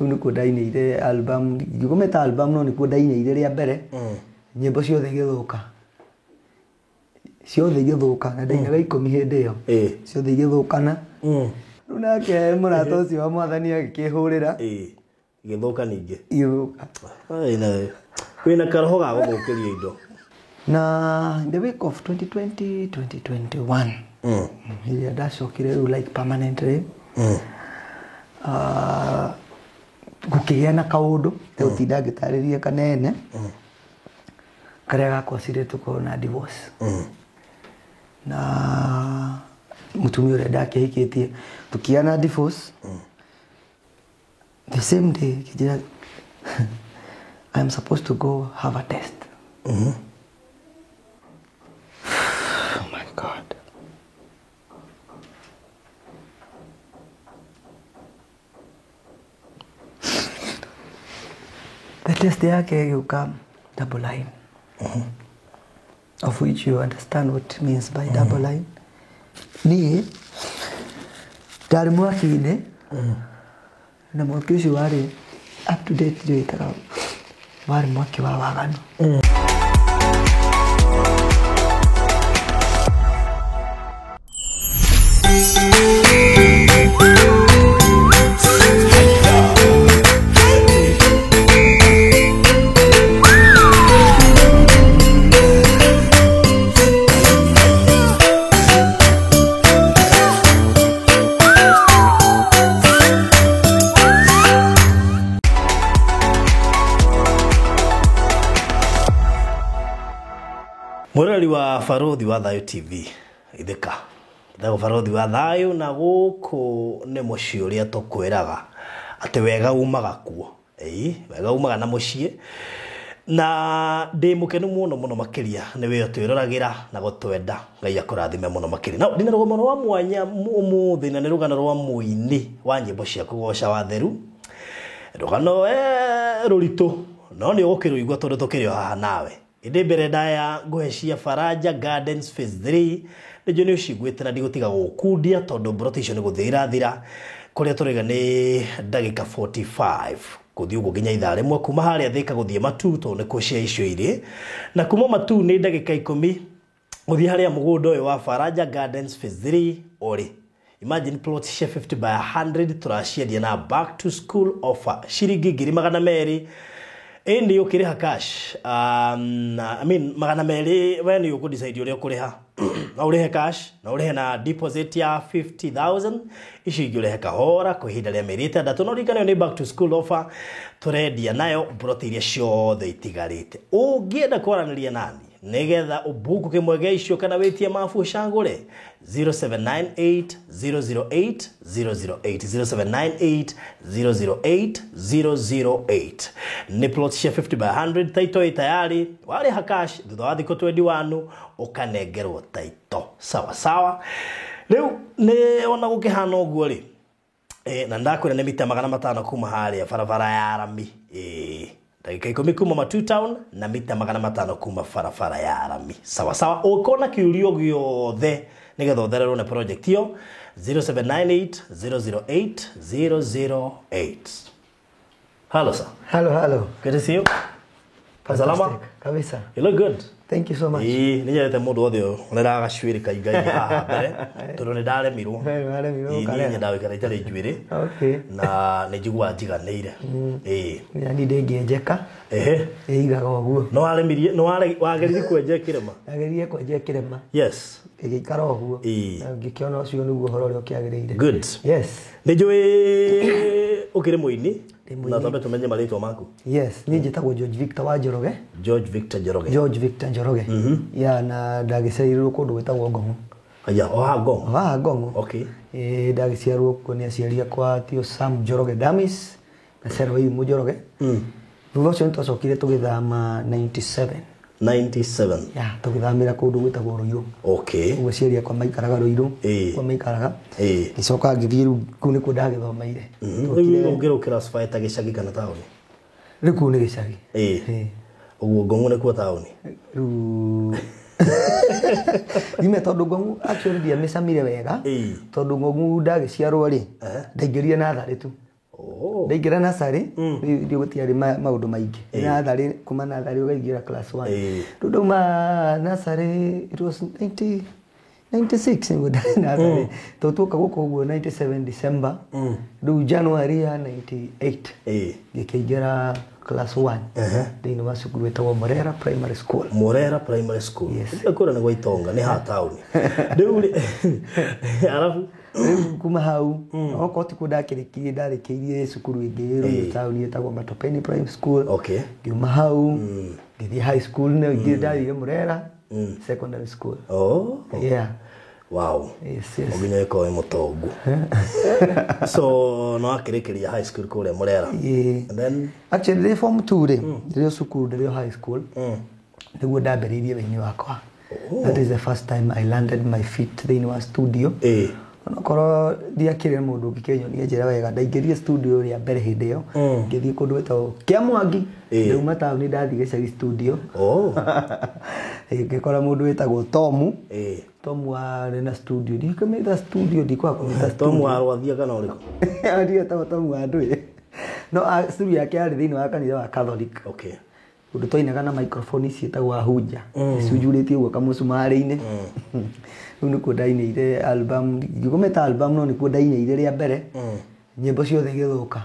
Rĩu nĩkuo ndainĩire album, ngĩkũmĩta album no nĩkuo ndainĩire rĩa mbere. Nyĩmbo ciothe igĩthũka. Ciothe igĩthũka na ndainaga 10 hĩndĩ ĩyo. Ciothe igĩthũkana. Rĩu nake mũrata ũcio wa mwathani agĩkĩhũrĩra. Igĩthũka ningĩ. Igĩthũka. Ai, na wĩna karoho ga gũthũkĩria indo. Na in the week of 2020, 2021, ĩrĩa ndacokire rĩu like permanently, gũkĩgĩa na kaũndũ, tegũtinda ngĩtarĩria kanene, karĩa gakwacire tũkorwo na divorce. Na mũtumia ũrĩa ndakĩhikĩtie, tũkĩgĩa na divorce. The same day, akĩnjĩra, I am supposed to go have a test. Oh my God. The test yake ĩgĩũka double line. Of which you understand what it means by double line. Niĩ ndarĩ mwaki-inĩ, na mwaki ũcio warĩ up to date, ndiwĩtaga, warĩ mwaki wa waganu. Mwĩroreri wa Barũthi wa Thayũ TV, ithĩka ndagwo Barũthi wa Thayũ, na gũkũ nĩ mũciĩ ũrĩa tũkwĩraga atĩ wega umaga kuo. Ĩĩ, wega umaga na mũciĩ. Na ndĩ mũkenu mũno mũno makĩria nĩ wĩra twĩroragĩra na gũtwenda. Ngai akũrathime mũno makĩria. Na ndĩna rũgano rwa mwanya ũmũthĩ, na nĩ rũgano rwa mũini wa nyĩmbo cia kũgoca watheru. Rũgano rũritũ, no nĩ ũgũkĩrũigua tondũ tũkĩrĩ o haha nawe. Ĩndĩ mbere ndaya ngũhe cia Faraja Gardens Phase 3, nĩnjũĩ nĩ ũciguĩte na ndigũtiga gũgũkundia tondũ mburoti icio nĩ gũthira irathira. Kũrĩa tũraiga nĩ ndagĩka 45 gũthiĩ ũguo nginya ithaa rĩmwe, kuma harĩa Thĩka gũthiĩ Matuu tondũ nĩkuo cia icio irĩ, na kuma Matuu nĩ ndagĩka 10 gũthiĩ harĩa mũgũnda ũyũ wa Faraja Gardens Phase 3 ũrĩ. Imagine plot cia 50 by 100 tũraciendia na back to school offer ciringi ngiri magana merĩ. Ĩndĩ ũkĩrĩha cash, I mean magana merĩ, we nĩ ũkũ decide ũrĩa ũkũrĩha. No ũrĩhe cash, no ũrĩhe na deposit ya 50,000, icio ingĩ ũrĩhe kahora kwa ihinda rĩa mĩeri 6. No ririkana ĩyo nĩ back to school offer tũrendia nayo mburoti iria ciothe itigarĩte. Ũngĩenda kwaranĩria nani nĩgetha ũbuku kĩmwe gĩa icio kana wĩtie mabu ũcagũre, 0798 008 008, 0798 008 008. Nĩ plot cia 50 by 100, title ĩ tayari, warĩha cash thutha wa thikũ 21 ũkanengerwo title. Sawa sawa. Rĩu nĩ ona gũkĩhana ũguo rĩ, na ndakwĩra nĩ mita magana matano kuma harĩa barabara ya rami. Ndagĩka 10 kuma Matuu Town na mita magana matano kuma barabara ya rami. Sawa sawa. Ũngĩkorwo na kĩũria gĩothe nĩgetha ũthererwo nĩ project ĩyo, 0798 008 008. Hello sir. Hello, hello. Good to see you. Salama. Fantastic. Kabisa. You look good. Thank you so much. Ĩĩ, nĩ nyendete mũndũ wothe ũreraga gacuĩrĩ kaingaingĩ haha mbere, tondũ nĩ ndaremirwo. Nĩ waremirwo Ĩĩ, niĩ ũkarera. nyendaga gũikara itarĩ njuĩrĩ. Okay. Na nĩ njiguaga njiganĩire. Ĩĩ. Yani ndĩngĩenjeka. Ehe. Ĩigaga ũguo. Nĩ waremirie, nĩ wageririe kwenja kĩrema? Ndageririe kwenja kĩrema. Yes. Ĩgĩikara ũguo. Ĩĩ. Na ngĩkĩona ũcio nĩguo ũhoro ũrĩa ũkĩagĩrĩire. Good. Yes. Nĩ njũĩ ũkĩrĩ mũini. Ndĩ mũini. Na twambe tũmenye marĩtwa maku. Yes, niĩ njĩtagwo George Victor wa Njoroge. George Victor Njoroge. George Victor Njoroge. Ya, na ndagĩciarirwo kũndũ gwĩtagwo Ngong'o. Aya, o haha Ngong'o? O haha Ngong'o. Okay. Ĩĩ, ndagĩciarwo kuo nĩ aciari akwa tio Sam Njoroge Damis na Sarah Wairimu Njoroge. Thutha ũcio nĩ twacokire tũgĩthama 97. 97. Ya, tũgĩthamĩra kũndũ gwĩtagwo Ruiru. Okay. Ũguo aciari akwa maikaraga Ruiru. Ĩĩ. Kuo maikaraga. Ĩĩ. Ngĩcoka ngĩthiĩ rĩu kũu nĩkuo ndagĩthomeire. Rĩu ũngĩrũkĩra Spy ta gĩcagi kana taũni? Rĩu kũu nĩ gĩcagi. Ĩĩ. Ĩĩ. Ũguo Ngong'o nĩkuo taũni? Rĩu Nime tondũ Ngong'o actually ndiamĩcamire wega. Ĩĩ. Tondũ Ngong'o ndagĩciarwo rĩ, Ehe. ndaingĩrire natharĩ tu. Oh. Ndaingĩra nasarĩ rĩu gũtiarĩ maũndũ maingĩ. Natharĩ, kuma natharĩ ũkaingĩra class 1. Rĩu ndauma nasarĩ, it was 90 96 nĩguo ndarĩ natharĩ, tondũ tuoka gũkũ ũguo 97 December. Rĩu January ya 98 ngĩkĩingĩra class 1 thĩinĩ wa cukuru wĩtagwo Morera Primary School. Murera Primary School. Yes. Kũrĩa nĩ gwa itonga, nĩ ha taũni rĩu rĩ, arabu? Rĩu kuma hau, okorwo ti kuo ndakĩrĩkirie, ndarĩkĩirie cukuru ĩngĩ ĩrĩ taũni ĩtagwo Matopeni Prime School. Ngiuma hau ngĩthiĩ high school, nĩ ngĩ ndathire Murera Secondary School. Oh. Yeah. Wow. Yes. Nginya ĩkorwo ĩ mũtongu, so no akĩrĩkĩria high school kũrĩa Murera? Yeah. And then? Actually, ndĩ form 2 rĩ, ndĩrĩ o cukuru, ndĩrĩ o high school, nĩguo ndambĩrĩirie wĩini wakwa. That is the first time I landed my feet thĩinĩ wa studio. Onokorwo ndiakĩrĩ mũndũ ũngĩkĩnyonia njĩra wega, ndaingĩrire studio rĩa mbere hĩndĩ ĩyo, ngĩthiĩ kũndũ gwĩtagwo Kĩa Mwangi. Ndauma taũni, ndathiĩ gĩcagi studio. Ngĩkora mũndũ wĩtagwo Tomu. Tomu warĩ na studio, ndikũmĩta studio, ndikwaga kũmĩta. Tomu wa Rwathia kana ũrĩkũ? Ndietagwo Tomu wa ndũĩ, no studio yake yarĩ thĩinĩ wa kanitha wa Catholic, ũndũ twainaga na microphone ici ciĩtagwo ahunja, icunjurĩtie ũguo kamũcumarĩ-inĩ. Rĩu nĩkuo ndainĩire album, ngĩkũmĩta album, no nĩkuo ndainĩire rĩa mbere. Nyĩmbo ciothe igĩthũka,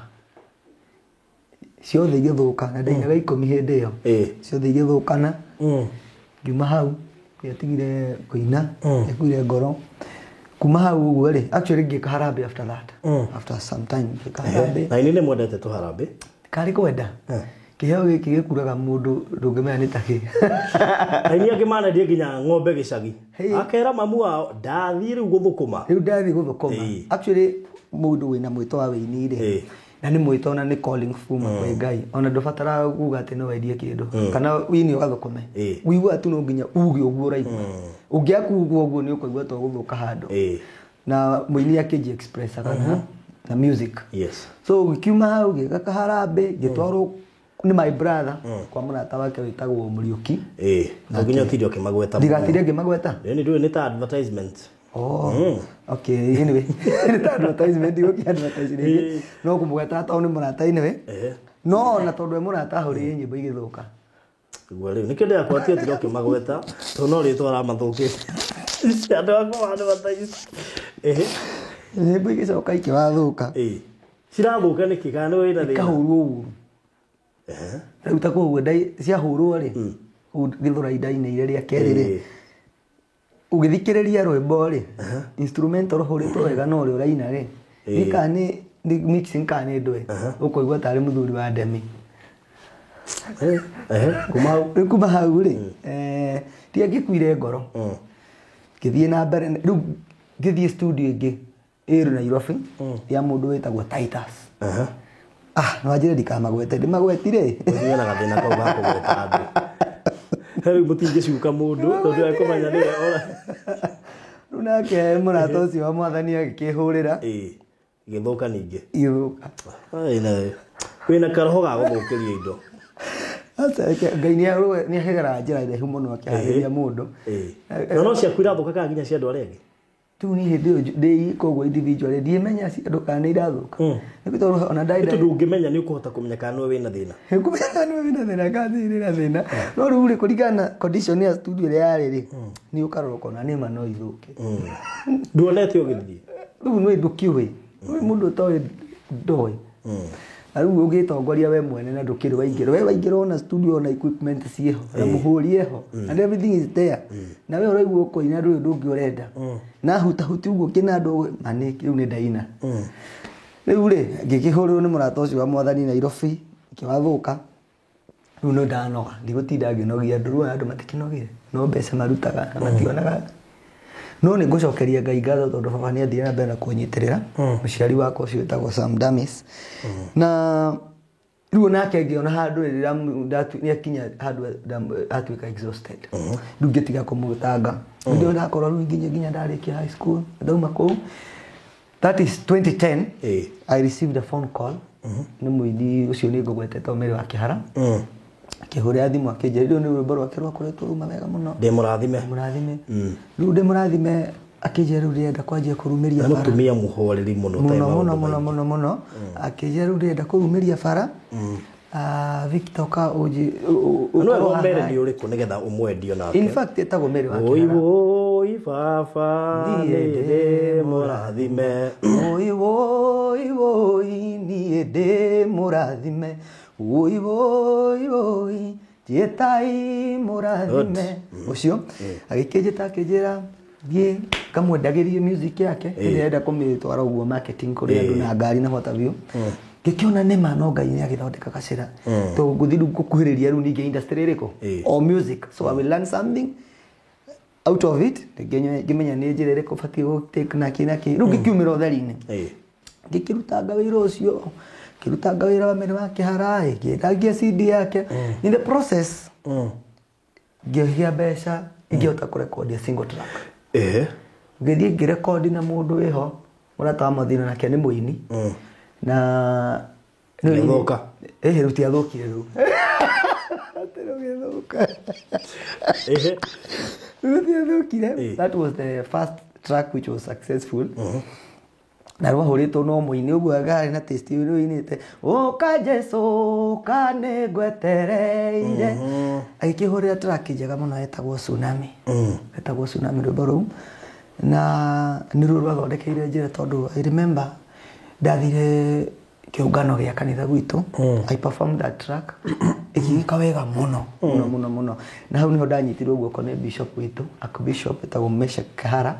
ciothe igĩthũka, na ndainaga 10 hĩndĩ ĩyo. Ciothe igĩthũkana. Ngiuma hau, ndiatigire kũina, ndiakuire ngoro kuma hau ũguo rĩ. Actually, ngĩka harambee after that. After some time ngĩka harambee. Na ini nĩ mwendete tũharambĩ? Karĩ kwenda kĩheo gĩkĩ gĩkuraga mũndũ, ndũngĩmenya nĩ takĩ. Aini angĩ manendia nginya ng'ombe gĩcagi. Hey. Akera mamu wao, ndathiĩ rĩu gũthũkũma. Rĩu ndathiĩ gũthũkũma. Actually, mũndũ wĩna mwĩto wa wĩini rĩ, na nĩ mwĩto na nĩ calling kuma kwĩ Ngai, ona ndũbataraga kuga atĩ no wendie kĩndũ kana wini ũgathũkũme. Wĩiguaga tu no nginya uge ũguo ũraigua. Ũngĩaga kuga ũguo, nĩ ũkũigua ta ũgũthũka handũ. Na mũini akĩnji express kana na music. So gĩkiuma hau, gĩka kaharambĩ, ngĩtwarwo nĩ my brother kwa mũrata wake wĩtagwo Mũriũki. No nginya ũtinde ũkĩmagweta? Ndigatinde ngĩmagweta. Ĩni ndũĩ nĩ ta advertisement. Oh, okay. Anyway, nĩ ta advertisement, ndigũkĩ advertise rĩngĩ. No kũmũgweta tondũ nĩ mũrata anyway. No ona tondũ e mũrata, ahũrĩire nyĩmbo igĩthũka. Guo rĩu nĩkĩo ndĩrakwatia ũtinde ũkĩmagweta, tondũ no rĩtwa ũramathũkĩtie andũ akwa advertise. Nyĩmbo igĩcoka ikĩwathũka. Cirathũka nĩkĩ, kana nĩ wĩna thĩna? Ikahũrwo ũru. Rĩu ta koguo ciahũrwo rĩ, ũguo Gĩthũrai ndainĩire rĩa kerĩ rĩ, ũgĩthikĩrĩria rwĩmbo rĩ, instrumental ũhũrĩtwo wega, no ũrĩa ũraina rĩ, nĩ kana nĩ mixing kana nĩ ndũĩ, ũkũigua tarĩ mũthuri wa ndemi. Kuma hau? Rĩu kuma hau rĩ, ndiangĩkuire ngoro, ngĩthiĩ na mbere. Rĩu ngĩthiĩ studio ĩngĩ ĩrĩ Nairobi ya mũndũ wĩtagwo Titus. Ah, no anjĩre ndikamagwete, ndĩmagwetire. Ũthiĩ na gathĩna kau ga kũgweta andũ. Rĩu mũtingĩcuka mũndũ tondũ ekũmenya nĩwe ora. Rĩu nake mũrata ũcio wa mwathani agĩkĩhũrĩra. Gĩthũka ningĩ? Igĩthũka. Ai, wĩna karoho ga gũthũkĩria indo. Aca, Ngai nĩ ahegeraga njĩra ndaihu mũno akĩharĩria mũndũ. No ciaku irathũka kana nginya cia andũ arĩa angĩ? Rĩu niĩ hĩndĩ ĩyo ndĩ koguo individually ndiĩmenya cia andũ kana nĩ irathũka. Nĩ tondũ ona ndarĩ Nĩ tondũ ũngĩmenya nĩ ũkũhota kũmenya kana nĩwe wĩna thĩna. Kũmenya nĩwe wĩna thĩna kana nĩ na thĩna. No rĩu rĩ, kũringana na condition ya studio ĩrĩa yarĩ rĩ, nĩ ũkarora ũkona nĩma no ithũke. Nduonete ũgĩthiĩ? Rĩu nĩ ndũkĩũĩ, nĩ mũndũ ũtoĩ ndoĩ. Na rĩu ũgĩtongoria we mwene na ndũkĩrĩ waingĩra, we waingĩra ona studio, ona equipment ciĩho na mũhũri eho and everything is there, na we ũraigua ũkũina ndũĩ ũndũ ũngĩ ũrenda na hutahuti ũguo kĩnandũ ma nĩ rĩu nĩ ndaina. Rĩu rĩ, ngĩkĩhũrĩrwo nĩ mũrata ũcio wa mwathani Nairobi, kĩwathũka. Rĩu no ndanoga, ndigũtinda ngĩnogia andũ. Rĩu andũ matikĩnogire, no mbeca marutaga na mationaga. No nĩ ngũcokeria Ngai ngatho tondũ baba nĩ athire na mbere na kũnyitĩrĩra, mũciari wakwa ũcio wĩtagwo Sam Damis. Na rĩu nake ngĩona handũ rĩrĩa nĩ akinya handũ atuĩka exhausted, rĩu ngĩtiga kũmũtanga. Rĩu ndakorwo rĩu nginya ndarĩkia high school, ndauma kũu, that is 2010. I received a phone call nĩ mũini ũcio nĩ ngũgwetete, Mary wa Kĩhara, akĩhũrĩra thimũ akĩnjĩra rĩu nĩ rwĩmbo rwake rwakoretwo ruma wega mũno. Ndĩ mũrathime. Mũrathime. Rĩu ndĩ mũrathime. Akĩnjĩra rĩu ndĩrenda kwanjia kũrumĩria Na bara. mũtumia mũhoreri mũno ũtarĩ Mũno mũno maũndũ mũno maingĩ. Mũno mũno. Akĩnjĩra rĩu ndĩrenda kũrumĩria bara. Victor ka ũnji Na nĩwe ũkorwo Mary haha. nĩ ũrĩkũ nĩgetha ũmwendie nake? In fact, etagwo Mary wa Woi Kĩhara. woi baba Niĩ nĩ ndĩ ndĩ mũrathime. Woi woi woi, niĩ ndĩ mũrathime. Woi woi woi, njĩtai mũrathime. Ũcio agĩkĩnjĩta, akĩnjĩra thiĩ ngamwendagĩrie music yake, ndĩrenda kũmĩtwara ũguo marketing kũrĩ andũ na ngari na what have you. Ngĩkĩona nĩma no Ngai nĩ agĩthondeka gacĩra to ngũthiĩ rĩu gũkuhĩrĩria rĩu ningĩ industry ĩrĩkũ o music, so I will learn something out of it. Ngĩmenya nĩ njĩra ĩrĩkũ batiĩ gũ-take na kĩ na kĩ. Rĩu ngĩkiumĩra ũtheri-inĩ, ngĩkĩrutanga wĩra ũcio, ngĩrutanga wĩra wa Mary wa Kĩhara, ngĩendagia CD yake. In the process ngĩhia mbeca, ingĩhota kũrekodia single track. Ngĩthiĩ ngĩrekondi na mũndũ wĩho, mũrata wa Mathina, nake nĩ mũini na Gĩthũka. Ĩhĩ, rĩu tiathũkire, rĩu atĩ rĩu gĩthũka. Rĩu tiathũkire. That was the first track which was successful, na rwahũrĩtwo no mũini ũguo agarĩ na taste ũrĩa ũinĩte ũka Jesu ũka nĩ ngwetereire. Agĩkĩhũrĩra track njega mũno yetagwo Tsunami, etagwo Tsunami rwĩmbo rũu, na nĩruo rwathondekeire njĩra, tondũ I remember ndathire kĩũngano gĩa kanitha gwitũ, I performed that track, ĩkĩgĩka wega mũno mũno mũno mũno, na hau nĩho ndanyitirwo guoko nĩ bishop witũ, archbishop etagwo Meshak Kahara.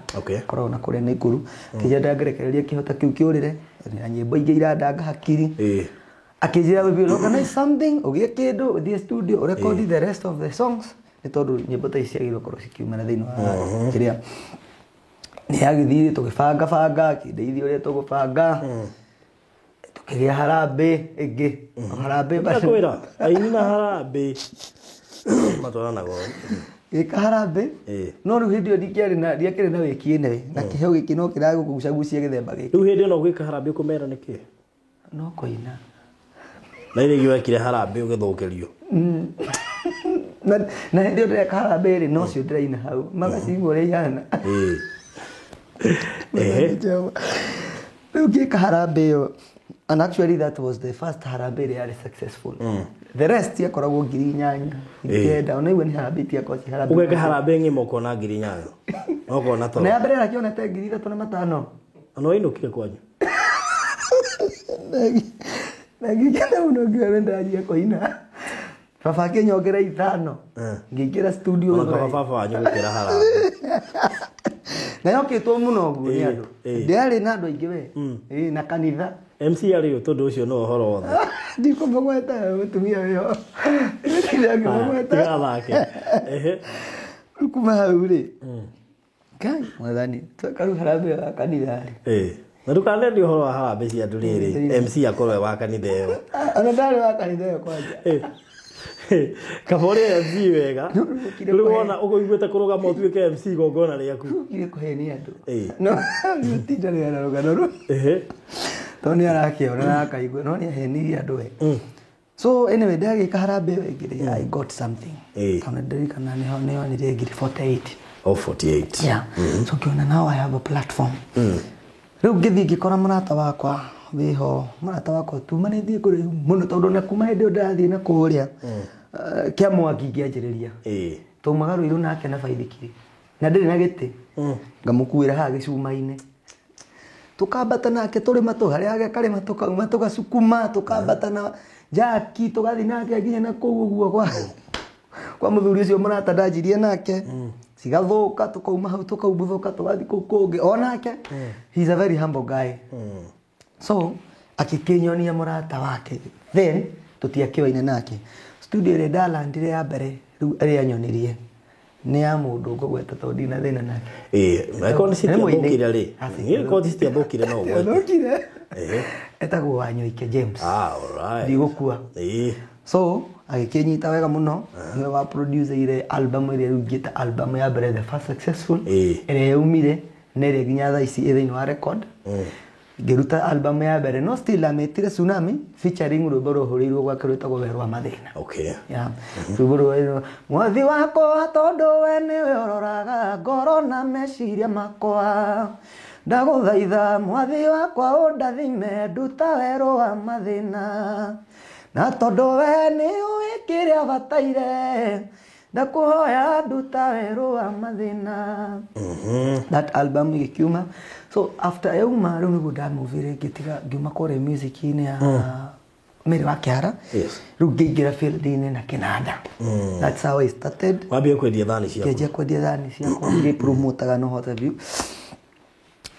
Koragwo na kũrĩa Naikuru. Akĩnjĩra ndangerekereria kĩhota kĩu kĩũrĩre na nyĩmbo ingĩ irandanga hakiri. Akĩnjĩra we will organize something, ũgĩe kĩndũ, ũthiĩ studio ũrekondi the rest of the songs, nĩ tondũ nyĩmbo ta ici ciagĩrĩirwo gũkorwo cikiumana thĩinĩ wa kĩrĩa nĩ yagĩthire. Tũgĩbanga banga, akĩndeithia ũrĩa tũgũbanga, tũkĩgĩa harambĩ ĩngĩ, harambĩ. Ndakwĩra aini na harambĩ matwaranaga ũũ. Gĩka harambĩ. No rĩu hĩndĩ ĩyo ndiakĩrĩ na wĩki ĩnene na kĩheo gĩkĩ no kĩragũgucagucia gĩthemba gĩkĩ. Rĩu hĩndĩ ĩno gwĩka harambĩ ũkũmera nĩkĩ? No kũina. Na irĩ wekire harambĩ ũgĩthũkĩrio. Na hĩndĩ ĩyo ndĩreka harambĩ rĩ, no cio ndĩraina hau magacigua ũrĩa ihana. Ehe. Rĩu ngĩka harambĩ ĩyo, and actually that was the first harambĩ ĩrĩa yarĩ successful. The rest yakoragwo 8,000, 9,000. Ona igua nĩ harambĩ itiakorwo ci harambĩ. Ũgeka harambĩ ng'ima ũkona 8,000, ũkona toro. Na ya mbere nakĩonete 3,500. Na wainũkire kwanyu. Na ngĩkena mũno, ngiuga nĩ ndanjia kũina. Baba akĩnyongera 5, ngĩingĩra studio. Ona kaba baba wanyu gũkĩra harambĩ. Na yokĩtwo mũno ũguo nĩ andũ. Ndĩarĩ na andũ aingĩ we. Ĩĩ, na kanitha. MC arĩ ũ? Tondũ ũcio no ũhoro wothe. Ndikũmũgweta, mũtumia wĩho ndangĩmũgweta. Tigathake. Ehe. Rĩu kuma hau rĩ, Ngai mwathani, tweka rĩu harambĩ wa kanitha rĩ. Na ndũkanendia ũhoro wa harambĩ cia andũ rĩrĩ MC akorwo e wa kanitha ĩyo. Ona ndarĩ wa kanitha ĩyo kwanja. Kaba ũrĩ MC wega. Ũkire. Rĩu wona ũkũiguĩte kũrũgama ũtuĩke MC igongona rĩaku. Ũkire kũhenia andũ. No tinda rĩ na rũgano rũu, tondũ nĩ arakĩona na akaigua no nĩ ahenirie andũ we. So anyway, ndagĩka harambĩ ĩyo ĩngĩ rĩ, I got something, tondũ ndirikana nĩho nĩonire ngiri 48. O 48. Yeah. So ngĩona now I have a platform. Rĩu ngĩthiĩ ngĩkora mũrata wakwa wĩho, mũrata wakwa tumanĩtie kũraihu mũno, tondũ na kuma hĩndĩ ĩyo ndĩrathiĩ na kũrĩa kĩa mwaki ngĩanjĩrĩria, twaumaga Rũirũ nake na baithikiri, na ndĩrĩ na gĩtĩ, ngamũkuĩra haha gĩcuma-inĩ, tukambata nake tũrĩma tũ harĩa age karĩma, tũkauma tũgacukuma, tũkambata na jaki, tũgathiĩ nake nginya na kũu ũguo kwa mũthuri ũcio mũrata ndanjirie nake. Cigathũka, tũkauma hau, tũkaumbuthũka, tũgathiĩ kũu kũngĩ onake. He's a very humble guy. So akĩkĩnyonia mũrata wake, then tũtiakĩoine nake. Studio ĩrĩa ndalandire ya mbere rĩu ĩrĩa anyonirie nĩ ya mũndũ ngũgweta tondũ ndina thĩna nake. Ĩĩ, angĩkorwo nĩ citiathũkire rĩ. Ah, Niĩ korwo citiathũkire no ũgwete. Citiathũkire. Etagwo Wanyoike James. Ah, alright. Ndigũkua. So agĩkĩnyita wega mũno, nĩwe wa produceire album ĩrĩa rĩu ingĩta album ya mbere, the first successful ĩrĩa yaumire na ĩrĩa nginya thaa ici ĩ thĩinĩ wa record. Ngĩruta album ya mbere, no still amĩtire Tsunami featuring rwĩmbo rũhũrĩirwo gwake rwĩtagwo Werũ wa Mathĩna. Yeah. Rwĩmbo rũrũ, mwathi wakwa, tondũ we nĩwe ũroraga ngoro na meciria makwa, ndagũthaitha mwathi wakwa ũndathime, nduta werũ wa mathĩna, na tondũ we nĩ ũĩ kĩrĩa bataire, ndakũhoya nduta werũ wa mathĩna. That album ĩgĩkiuma. So after yauma, rĩu nĩguo ndamuvire, ngĩtiga, ngiuma kũrĩa music-inĩ ya Mary wa Kĩhara. Rĩu ngĩingĩra field-inĩ na kĩnanda. That's how I started. Wambie kwendia thani ciaku. Ngĩanjia kwendia thani ciakwa, ngĩpromotaga no hote biũ,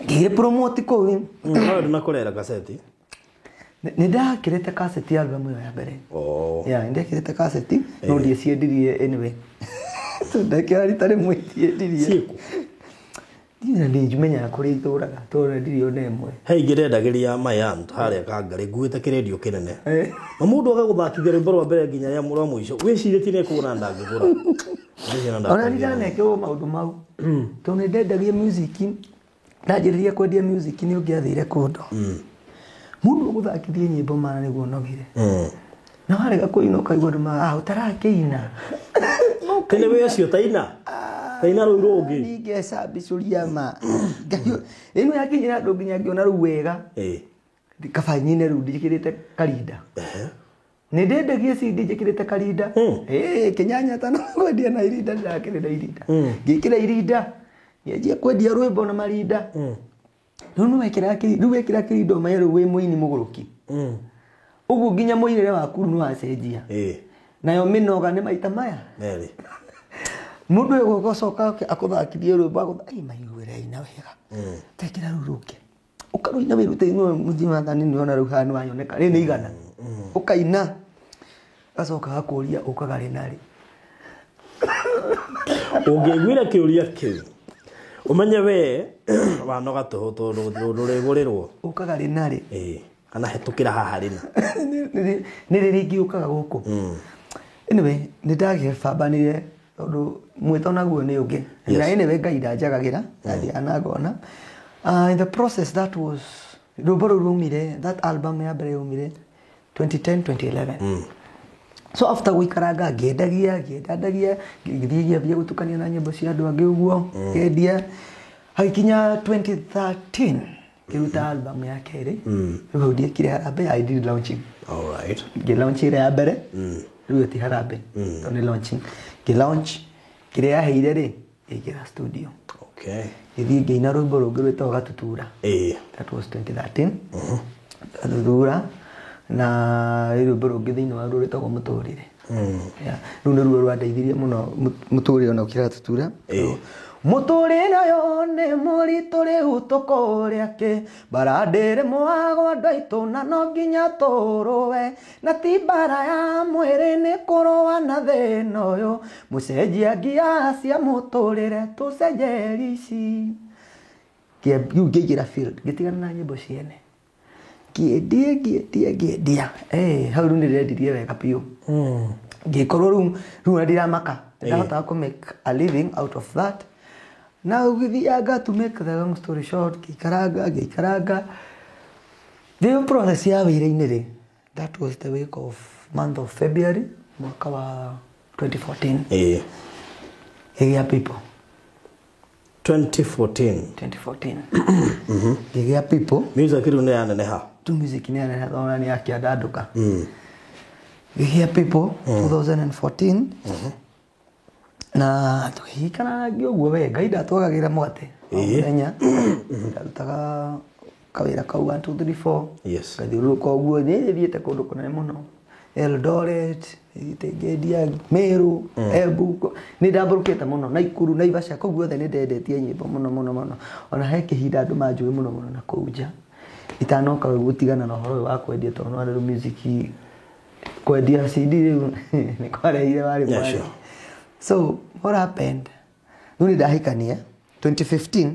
ngĩgĩpromote kũu. No ndinakũrera kaseti. Nĩ ndakĩrĩte kaseti album ĩyo ya mbere. Oh. Yeah, nĩ ndekĩrĩte kaseti, no ndiaciendirie anyway. So ndekĩra rita rĩmwe, ndiendirie. Ciĩkũ? Ndirĩ ndimenyaga kũrĩa itũraga, tondũ ndirĩ ona ĩmwe. He ingĩ ndendagĩria my aunt harĩa Kangarĩ, nguĩte kĩrendio kĩnene. Na mũndũ agagũthakithia rwĩmbo rwa mbere nginya rĩa rwa mũico, wĩcirĩtie nĩ ekũgũra, ndangĩgũra. Ndĩciana Ona ndakwendia. ndiranekĩrwo maũndũ mau, tondũ nĩ ndendagia music. Ndanjĩrĩria kwendia music, nĩ ũngĩathire kũndũ, mũndũ ũgũthakithie nyĩmbo mana nĩguo nogire, na warega kũina ũkaigua andũ ma ũtarakĩina. Tene wĩ ũcio taina taina rũu rũngĩ. Ningecambicũria ma Ngai, ĩno yakinyĩra andũ nginya ngĩona rĩu wega kaba nyine rĩu njĩkĩrĩte karinda. Nĩ ndendagia CD njĩkĩrĩte karinda. Kĩnyanya tano kwendia na irinda, ndĩrakĩrĩ na irinda, ngĩkĩra irinda, ngĩanjia kwendia rwĩmbo na marinda. Rĩu nĩ wekĩra rĩu wekĩra kĩrinda, ũmenye rĩu wĩ mũini mũgũrũki. Ũguo nginya mũinĩre waku rĩu nĩ wacenjia. Nayo mĩnoga nĩ maita maya. Merĩ. Mũndũ ũyũ gũcoka akũthakithie rwĩmbo, ai maiguĩre aina wega, tekĩra rũu rũngĩ, ũkarũina wĩrute mũthima wathani, nĩwona rĩu haha nĩwanyoneka rĩ nĩ igana, ũkaina, gacoka gakũria ũkaga rĩ na rĩ. Ũngĩiguire kĩũria kĩu, ũmenye we wanoga tũhũ, tondũ ndũrĩgũrĩrwo. Ũkaga rĩ na rĩ. Kana hetũkĩra haha rĩna. Nĩ rĩ rĩngĩ ũkaga gũkũ. Anyway, nĩ ndagĩbambanire, tondũ mwĩto naguo nĩ ũngĩ. Na anyway, Ngai ndanjagagĩra, ndathiaga na ngona. In the process, that was rwĩmbo rũu rwaumire, that album ya mbere yaumire 2010 2011. So after gũikaranga ngĩendagia, ngĩendandagia, ngĩthiĩ ngĩambia gũtukania na nyĩmbo cia andũ angĩ ũguo, ngĩendia, hagĩkinya 2013 ngĩruta album ya kerĩ. Rĩu hau ndiekire harambee, I did launching. Ngĩlaunch ĩrĩa ya mbere. Rĩu ti harambee, tondũ nĩ launching. Ngĩlaunch kĩrĩa yaheire rĩ, ngĩingĩra studio. Ngĩthiĩ ngĩina rwĩmbo rũngĩ rwĩtagwo Gatutura. That was 2013, Gatutura, na rĩ rwĩmbo rũngĩ thĩinĩ wa ruo rwĩtagwo Mũtũrĩre. Yeah. Rũu nĩruo rwandeithirie mũno, Mũtũrĩre, ona gũkĩra Gatutura. Mũtũrĩre ũyũ nĩ mũritũ, rĩu tũkũrĩa kĩ, mbara ndĩrĩ mwago andũ aitũ, na no nginya tũrũe, na ti mbara ya mwĩrĩ, nĩ kũrũa na thĩna ũyũ, mũcenjia ngia cia mũtũrĩre, tũcenjerie ici. Rĩu ngĩingĩra field, ngĩtigana na nyĩmbo ciene, ngĩendia, ngĩendia, ngĩendia. Hau rĩu nĩ ndĩrendirie wega biũ, ngĩkorwo rĩu na ndiramaka, ndahotaga kũ make a living out of that. Na ũgĩthianga, to make the long story short, ngĩikaranga, ngĩikaranga thĩ process ya wĩra-inĩ rĩ, that was the week of month of February mwaka wa 2014. Ngĩgĩa people. 2014. 2014 ngĩgĩa people. Music rĩu nĩ yaneneha. Tu music nĩ yaneneha, nĩ yakĩandandũka. Ngĩgĩa people 2014, na tũgĩikaranga ũguo, we Ngai ndatwagagĩra mũgate o mũthenya. Ndarutaga kawĩra kau 1 2 3 4. Ngathiũrũrũka ũguo, nĩ thiĩte kũndũ kũnene mũno, Eldoret, thiĩte ngĩendia Meru, Embu, nĩ ndambũrũkĩte mũno, Naikuru, Naivasha, kũu guothe nĩ ndendetie nyĩmbo mũno mũno mũno. Ona he kĩhinda andũ manjũĩ mũno mũno na kũu nja itanoka gũtigana na ũhoro ũyũ wa kwendia, tondũ no rĩu music kwendia CD rĩu nĩ kwarehire warĩ mwarĩ. So what happened, rĩu nĩ ndahikania 2015,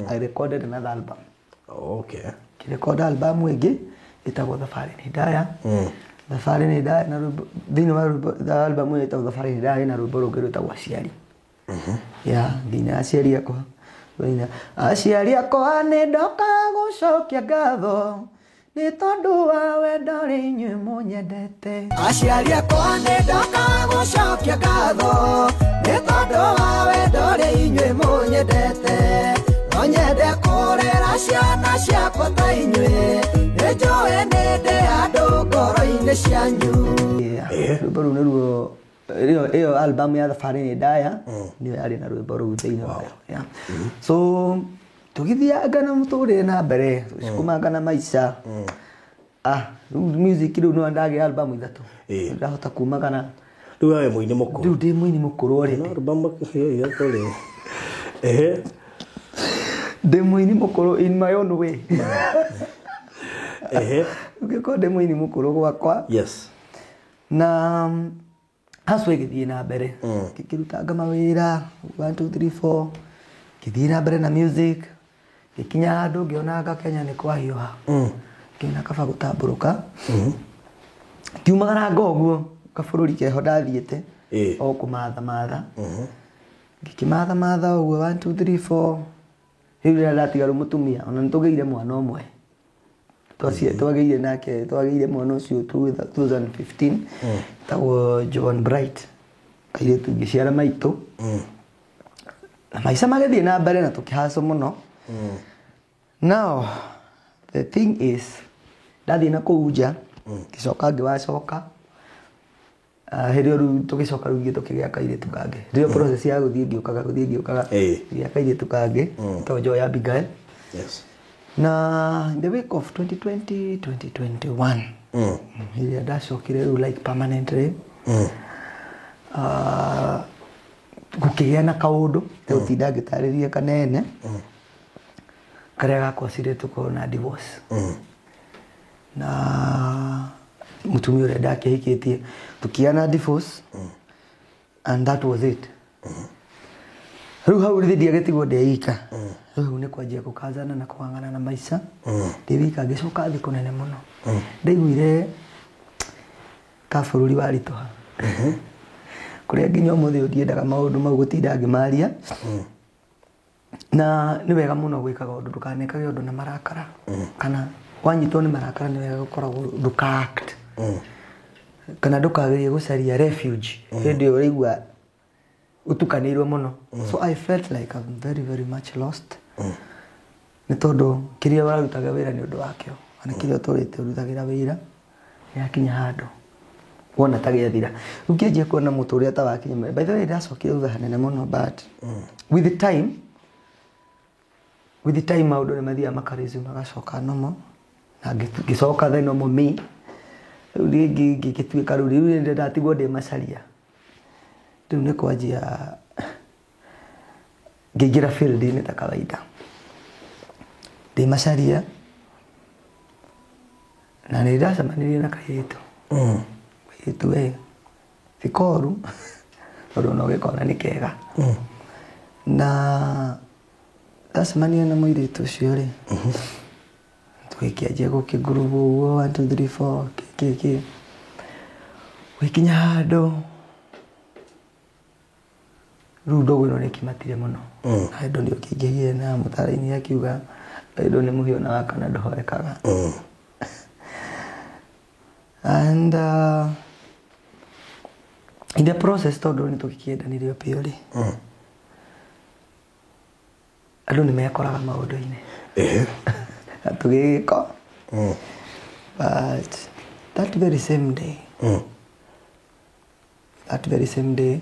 I recorded another album. Ngĩrecord album ĩngĩ ĩtagwo Thabarĩ Nĩ Ndaya. Thabarĩ Nĩ Ndaya, na rwĩmbo thĩinĩ wa rwĩmbo album ĩyo ĩtagwo Thabarĩ Nĩ Ndaya, ĩna rwĩmbo rũngĩ rwĩtagwo Aciari. Ya nginya aciari akwa Rũina, aciari akwa nĩ ndoka gũcokia ngatho nĩ tondũ wa wendo ũrĩa inyuĩ mũnyendete. Aciari akwa nĩ ndoka gũcokia ngatho nĩ tondũ wa wendo ũrĩa inyuĩ mũnyendete. No nyende kũrera ciana ciakwa ta inyuĩ, nĩ njũĩ nĩ ndĩ andũ ngoro-inĩ cianyu. Rwĩmbo rũu nĩruo ĩyo album ya Thabarĩ nĩ ndaya nĩyo yarĩ na rwĩmbo rũu thĩinĩ wayo. Yeah. So tũgĩthianga na mũtũrĩre na mbere, tũgĩcukumanga na maica. Ah, rĩu music rĩu no ndagĩa album ithatũ. Ndahota kumagana. Rĩu we mũini mũkũrũ. Rĩu ndĩ mũini mũkũrũ already. No album ĩyo ithatũ rĩ. Ehe. Ndĩ mũini mũkũrũ in my own way. Ehe. Ũngĩkorwo ndĩ mũini mũkũrũ gwakwa. Yes. Na hustle ĩgĩthiĩ na mbere. Ngĩkĩrutanga mawĩra 1 2 3 4, ngĩthiĩ na mbere na music, ngĩkinya handũ ngĩonanga Kenya nĩ kwahiũha. Ngĩona kaba gũtambũrũka. Ngiumagara ũguo kabũrũri keho ndathiĩte o kũmatha matha. Ngĩkĩmatha matha ũguo 1 2 3 4, rĩu rĩrĩa ndatiga rĩu mũtumia ona nĩtũgĩire mwana ũmwe. Twagĩire nake, twagĩire mwana ũcio 2015, etagwo John Bright, kairĩtu ngĩciara maitũ. Na maica magĩthiĩ na mbere na tũkĩhacwo mũno. Now the thing is, ndathiĩ na kũu nja, ngĩcoka ngĩwacoka. Hĩndĩ ĩyo rĩu tũgĩcoka rĩu ithuĩ tũkĩgĩa kairĩtu kangĩ. Hĩndĩ ĩyo process ya gũthiĩ ngĩũkaga, gũthiĩ ngĩũkaga, ngĩgĩa kairĩtu kangĩ, etagwo Joy Abigail. Yes. Na in the week of 2020, 2021, hĩndĩ ĩrĩa ndacokire rĩu like permanently, gũkĩgĩa na kaũndũ, tegũtinda ngĩtarĩria kanene, karĩa gakwacire tũkorwo na divorce. Na mũtumia ũrĩa ndakĩhikĩtie, tũkĩgĩa na divorce, and that was it. Rĩu hau rĩthĩ ndiagĩtigwo ndĩ ika. Rĩu hau nĩ kwanjia gũkanjana na kũng'ang'ana na maica. Ndĩ wika ngĩcoka thĩ kũnene mũno. Ndaiguire ta bũrũri waritũha. Kũrĩa nginya ũmũthĩ ũyũ ndiendaga maũndũ mau gũtinda ngĩmaria. Na nĩ wega mũno gwĩkaga ũndũ, ndũkanekage ũndũ na marakara. Kana wanyitwo nĩ marakara nĩ wega gũkoragwo ndũka act. Kana ndũkagerie gũcaria refuge. Hĩndĩ ĩyo ũraigua ũtukanĩirwo mũno. So I felt like I'm very very much lost. Nĩ tondũ kĩrĩa ũrarutaga wĩra nĩ ũndũ wakĩo. Kana kĩrĩa ũtũrĩte ũrutagĩra wĩra, nĩyakinya handũ wona ta gĩathira. Rĩu ngĩanjia kuona mũtũrĩre ta wakinya. By the way, ndacokire thutha hanene mũno, but with the time maũndũ nĩ mathiaga makaresume magacoka normal. Na ngĩcoka the normal me. Rĩu rĩngĩ ngĩgĩtuĩka rĩu rĩu ndatigwo ndĩ macaria. Rĩu nĩ kwanjia ngĩingĩra field-inĩ ta kawaida. Ndĩ macaria na nĩ ndacemanirie na kairĩtu. Kairĩtu we ti koru tondũ ona ũgĩkona nĩ kega. Na ndacemania na mũirĩtu ũcio rĩ, tũgĩkĩanjia gũkĩngurubu ũguo 1 2 3 4 kĩ kĩ. Gũgĩkinya handũ rĩu ndũgũ ĩno nĩ ĩkĩmatire mũno. Na wendo nĩ ũkĩingĩhire na mũtaaraini akiuga wendo nĩ mũhiũ na wakana ndũhorekaga. And in the process tondũ nĩ tũgĩkĩendanire o biũ rĩ, andũ nĩ mekoraga maũndũ-inĩ. Na tũgĩgĩko. But that very same day, that very same day,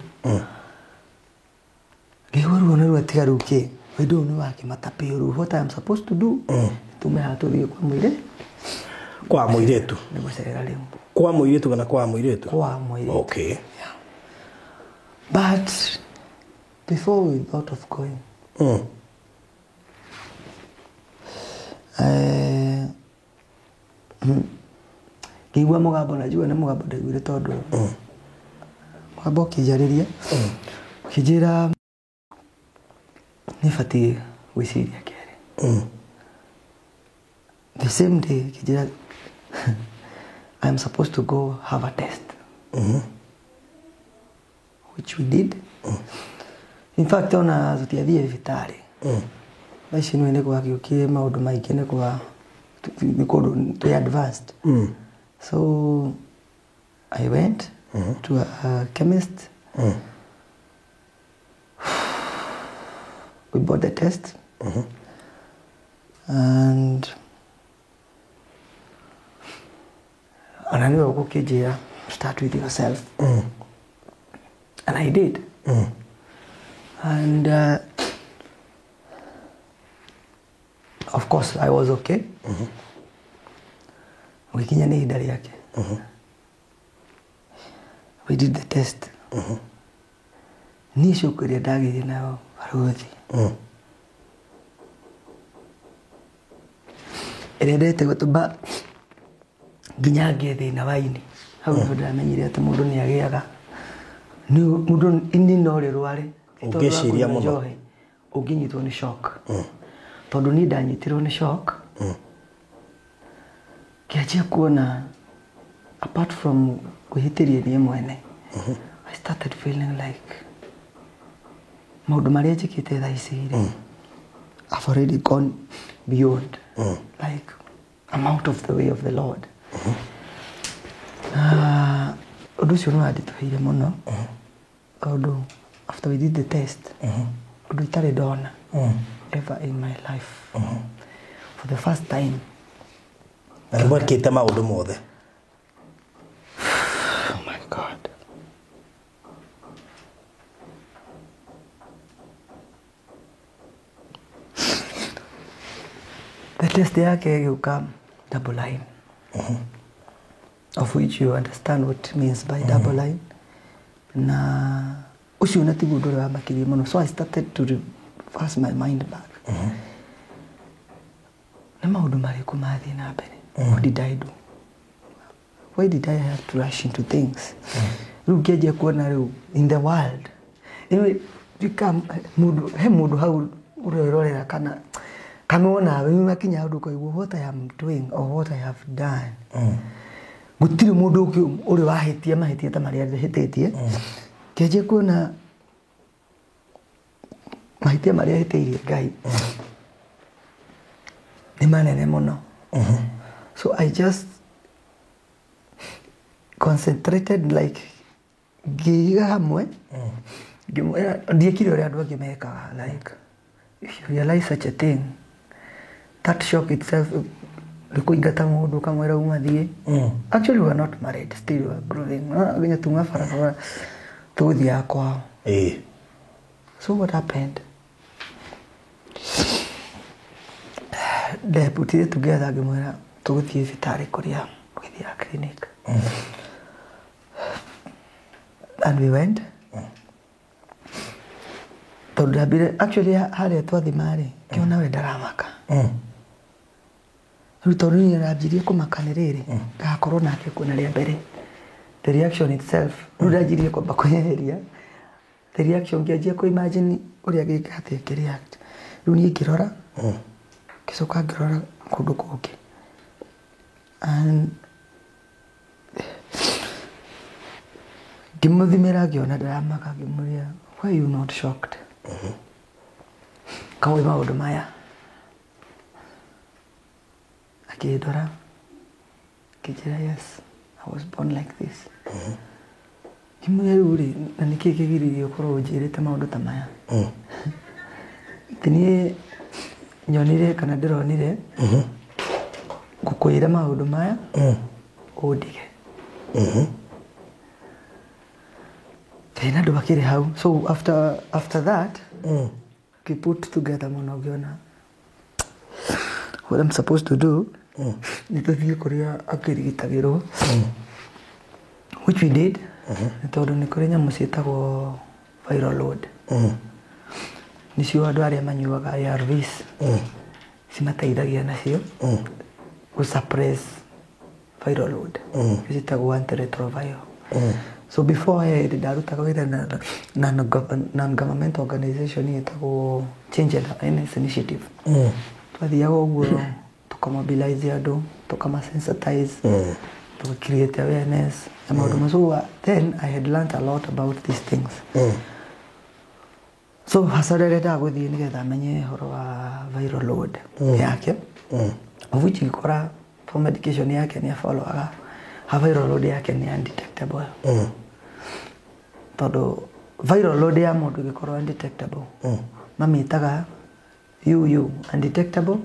ngĩigua ruo nĩ rwatiga rĩu kĩ, wendo ũyũ nĩ wakĩmata biũ rĩu, what I am supposed to do, tume haha tũthiĩ kwa mũirĩtu. Kwa mũirĩtu? Nĩ gũcerera rĩu. Kwa mũirĩtu kana kwa mũirĩtu? Kwa mũirĩtu. Okay. Yeah. But before we thought of going, ngĩigua mũgambo, na njigua nĩ mũgambo ndaiguire tondũ mũgambo ũkĩnjarĩria, ũkĩnjĩra nĩ batiĩ gwĩciria kerĩ. The same day ũkĩnjĩra I am supposed to go have a test. Which we did. In fact, ona tũtiathiĩ thibitarĩ. Thaa ici nĩ gwagĩũkire maũndũ maingĩ, nĩ kwa nĩ kũndũ twĩ advanced. So I went to a chemist. We bought the test. And ona nĩwe ũgũkĩnjĩra, "Start with yourself." And I did. And of course I was okay. Ũgĩkinya nĩ ihinda rĩake, we did the test. Niĩ shock ĩrĩa ndagĩire nayo, barũthi, ĩrĩa ndete gũtũma nginya ngĩe thĩna wa ini, hau nĩho ndamenyire atĩ mũndũ nĩ agĩaga, nĩ mũndũ ini no rĩrware. Ti tondũ wa Ũngĩciria kũnyua mũno. njohi, ũngĩnyitwo nĩ shock. Tondũ niĩ ndanyitirwo nĩ shock, ngĩanjia kuona, apart from kwĩhĩtĩria niĩ mwene, I started feeling like maũndũ marĩa njĩkĩte thaa ici rĩ, I've already gone beyond, like I'm out of the way of the Lord. Na ũndũ ũcio nĩ wanditũhĩire mũno, tondũ after we did the test, ũndũ itarĩ ndona ever in my life, for the first time. Na nĩ mwekĩte maũndũ mothe. Oh my God. The test yake ĩgĩũka double line, of which you understand what it means by double line. Na ũcio na tiguo ũndũ ũrĩa wamakirie mũno. So I started to reverse my mind back. Nĩ maũndũ marĩkũ mathiĩ na mbere? What did I do? Why did I have to rush into things? Rĩu ngĩanjia kuona rĩu in the world. Anyway, ndika mũndũ, he mũndũ hau ũrerorera kana onawe makinya handũ ũkaigua what I am doing or what I have done. Gũtirĩ mũndũ ũngĩ ũrĩ wahĩtia mahĩtia ta marĩa hĩtĩtie. Ngĩanjia kuona mahĩtia marĩa hĩtĩirie Ngai nĩ manene mũno. So I just concentrated, like ngĩiga hamwe, ngĩmwĩra ndiĩkire ũrĩa andũ angĩ mekaga. Like if you realize such a thing, that shock itself nĩ kũingata mũndũ ũkamwĩra uma thiĩ. Actually, we were not married still, we were growing. No, nginya tuma barabara tũgũthiaga kwao. So what happened, they put it together, ngĩmwĩra tũgũthiĩ thibitarĩ kũrĩa ũgĩthiaga clinic, and we went. Tondũ ndambire actually harĩa twathima rĩ, ngĩona we ndaramaka. Rĩu tondũ niĩ ndambirie kũmaka nĩ rĩrĩ ngakorwo nake kuona rĩa mbere, the reaction itself, rĩu ndanjirie kwamba kwĩyeheria the reaction, ngĩanjia kũ imagine ũrĩa ngĩka atĩ ngĩreact. Rĩu niĩ ngĩrora, ngĩcoka ngĩrora kũndũ kũngĩ, and ngĩmũthimĩra, ngĩona ndaramaka. Ngĩmũria, "Why you not shocked kawĩ maũndũ maya?" Akĩndora, akĩnjĩra, "Yes, I was born like this." Ngĩmwĩra, "Rĩu rĩ, na nĩkĩ kĩgiririe ũkorwo ũnjĩrĩte maũndũ ta maya?" Atĩ niĩ nyonire kana ndĩronire ngũkwĩra maũndũ maya ũndige. Thĩna ndwakĩrĩ hau. So after that, ngĩ put together mũno, ngĩona what I'm supposed to do nĩ tũthiĩ kũrĩa akĩrigitagĩrwo, which we did, nĩ tondũ nĩ kũrĩ nyamũ ciĩtagwo viral load, nĩcio andũ arĩa manyuaga ARVs cimateithagia nacio gũ suppress viral load, ciĩtagwo antiretroviral. So before hĩndĩ ndarutaga wĩra na non-government organization ĩtagwo Change and Awareness Initiative, twathiaga ũguo tũkamobilize andũ, tũkamasensitize, tũka create awareness na maũndũ macio. Then I had learnt a lot about these things. So hasara ĩrĩa gũthiĩ nĩgetha menye ũhoro wa viral load yake, of which ngĩkora for medication yake nĩ afollowaga, ha viral load yake nĩ undetectable. Tondũ viral load ya mũndũ ĩgĩkorwo undetectable, mamĩtaga UU, undetectable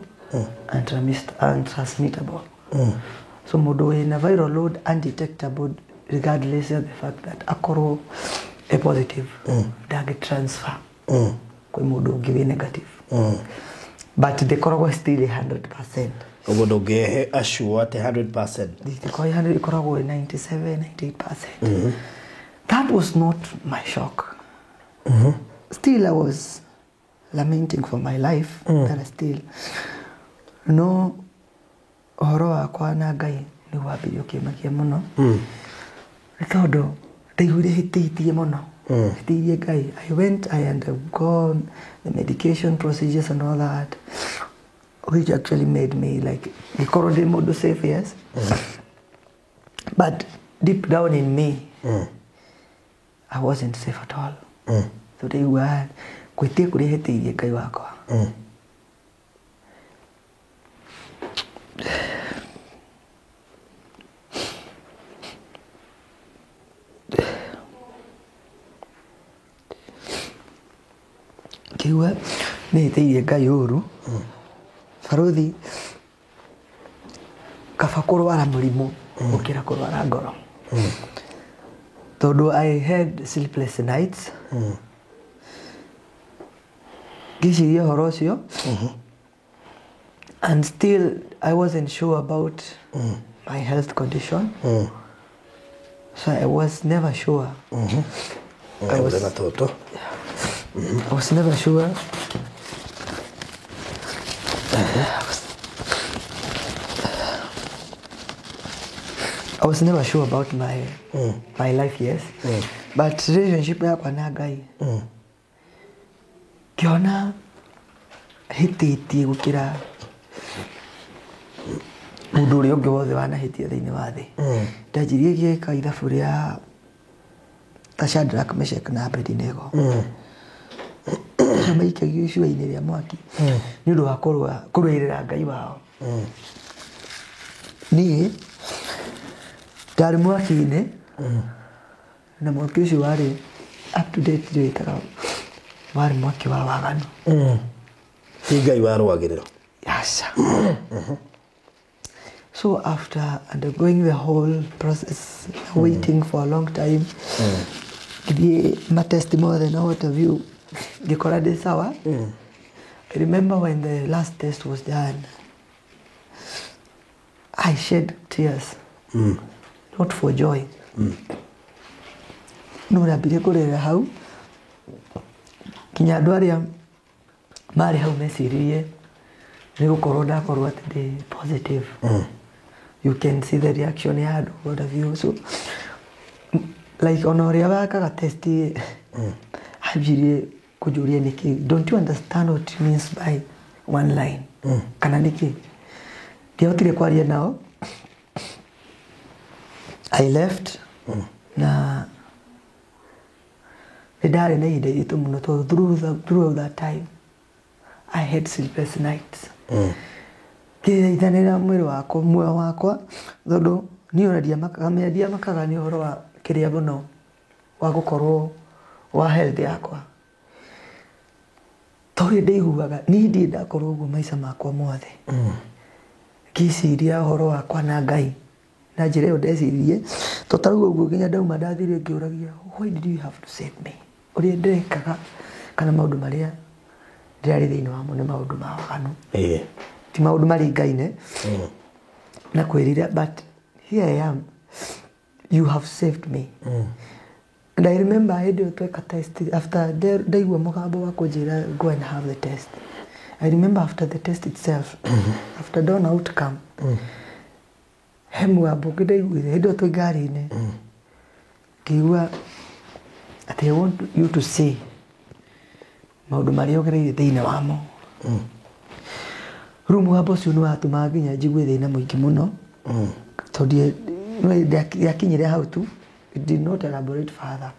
untransmittable. So mũndũ wĩna viral load undetectable, regardless of the fact that akorwo e positive, ndangĩ transfer kwĩ mũndũ ũngĩ wĩ negative, but ndĩkoragwo still 100%. Ũguo ndũngĩhe assure atĩ 100%. Ndĩkoragwo ĩkoragwo 97 98%. That was not my shock. Still I was lamenting for my life, but still no ũhoro wakwa na Ngai nĩ wambirie ũkĩmakia mũno, nĩ tondũ ndaiguire hĩtĩirie mũno, hĩtĩirie Ngai. I went, I undergone the medication procedures and all that, which actually made me like ngĩkorwo ndĩ mũndũ safe, yes, but deep down in me I wasn't safe at all. So ndaigua gwĩtia kũrĩa hĩtĩirie Ngai wakwa. Ngĩigua nĩ hĩtĩirie Ngai ũru. Baruthi, kaba kũrwara mũrimũ gũkĩra kũrwara ngoro, tondũ I had sleepless nights ngĩciria ũhoro ũcio, and still I wasn't sure about my health condition, so I was never sure. I was, na tũtũ. I was never sure. I was never sure about my life, yes. But relationship yakwa na Ngai, ngĩona hĩtĩtie gũkĩra mũndũ ũrĩa ũngĩ wothe wanahĩtia thĩinĩ wa thĩ. Ndanjirie gĩka ithabu rĩa ta Shadrach, Meshach na Abednego, maikagio icua-inĩ rĩa mwaki nĩ ũndũ wa kũrũĩrĩra Ngai wao. Niĩ ndarĩ mwaki-inĩ, na mwaki ũcio warĩ up to date ndĩwĩtaga warĩ mwaki wa waganu. Ti Ngai warũagĩrĩra. Yes. So after undergoing the whole process, waiting for a long time, ngĩthiĩ matest mothe na what have you, ngĩkora ndĩ sawa. I remember when the last test was done, I shed tears, not for joy. No ndambirie kũrĩra hau nginya andũ arĩa marĩ hau meciririe nĩ gũkorwo ndakorwo atĩ ndĩ positive. You can see the reaction ya andũ, what have you. So like ona ũrĩa wakaga test anjirie kũnjũria nĩkĩ, don't you understand what it means by one line, kana nĩkĩ. Ndiahotire kwaria nao. I left, na nĩ ndarĩ na ihinda iritũ mũno, tondũ throughout that time I had sleepless nights ngĩthaithanĩra mwĩrĩ wakwa, muoyo wakwa, tondũ niĩ ona ndiamakaga, ndiamakaga nĩ ũhoro wa kĩrĩa mũno wa gũkorwo wa health yakwa, tondũ ndaiguaga niĩ ndirĩ ndakorwo ũguo maica makwa mothe, ngĩciria ũhoro wakwa na Ngai na njĩra ĩyo ndeciririe. To ta rĩu ũguo nginya ndauma ndathire ngĩũragia, why did you have to save me? Ũrĩa ndĩrekaga kana maũndũ marĩa ndĩrarĩ thĩinĩ wamo nĩ maũndũ ma waganu, ti maũndũ maringaine na kwĩrira, but here I am, you have saved me. And I remember hĩndĩ ĩyo tweka test, after ndaigua mũgambo wa kũnjĩra go and have the test, I remember after the test itself, after ndona outcome, he mũgambo ũngĩ ndaiguire hĩndĩ ĩyo twĩ ngari-inĩ, ngĩigua atĩ I want you to see maũndũ marĩa ũgereire thĩinĩ wamo. Rĩu mũgambo ũcio nĩ watũmaga nginya njigue thĩna mũingĩ mũno, tondũ yakinyire hau tu, it did not elaborate further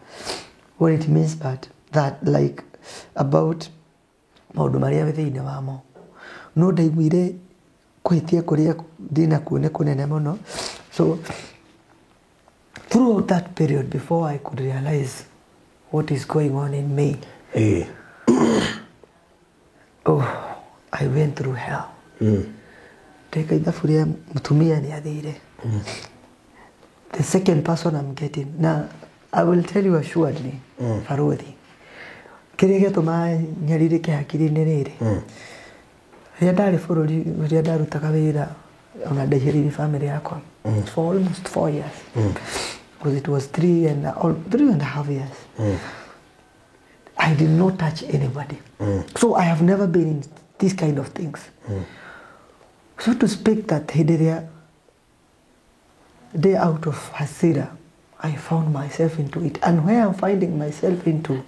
what it means, but that like about maũndũ marĩa me thĩinĩ wamo. No ndaiguire kũhĩtia kũrĩa ndĩnakuo nĩ kũnene mũno. So throughout that period before I could realize what is going on in me, oh, I went through hell. Ndeka ithabu rĩa mũtumia nĩ athire. The second person I'm getting now, I will tell you assuredly, Farodhi, kĩrĩa gĩatũmaga nyarirĩke hakiri-inĩ rĩrĩ, rĩrĩa ndarĩ bũrũri, rĩrĩa ndarutaga wĩra, ona ndaihĩrĩirie family yakwa for almost 4 years, because it was 3.5 years. I did not touch anybody. So I have never been in these kind of things. So to speak that hĩndĩ ĩrĩa day out of hasira, I found myself into it. And where I'm finding myself into,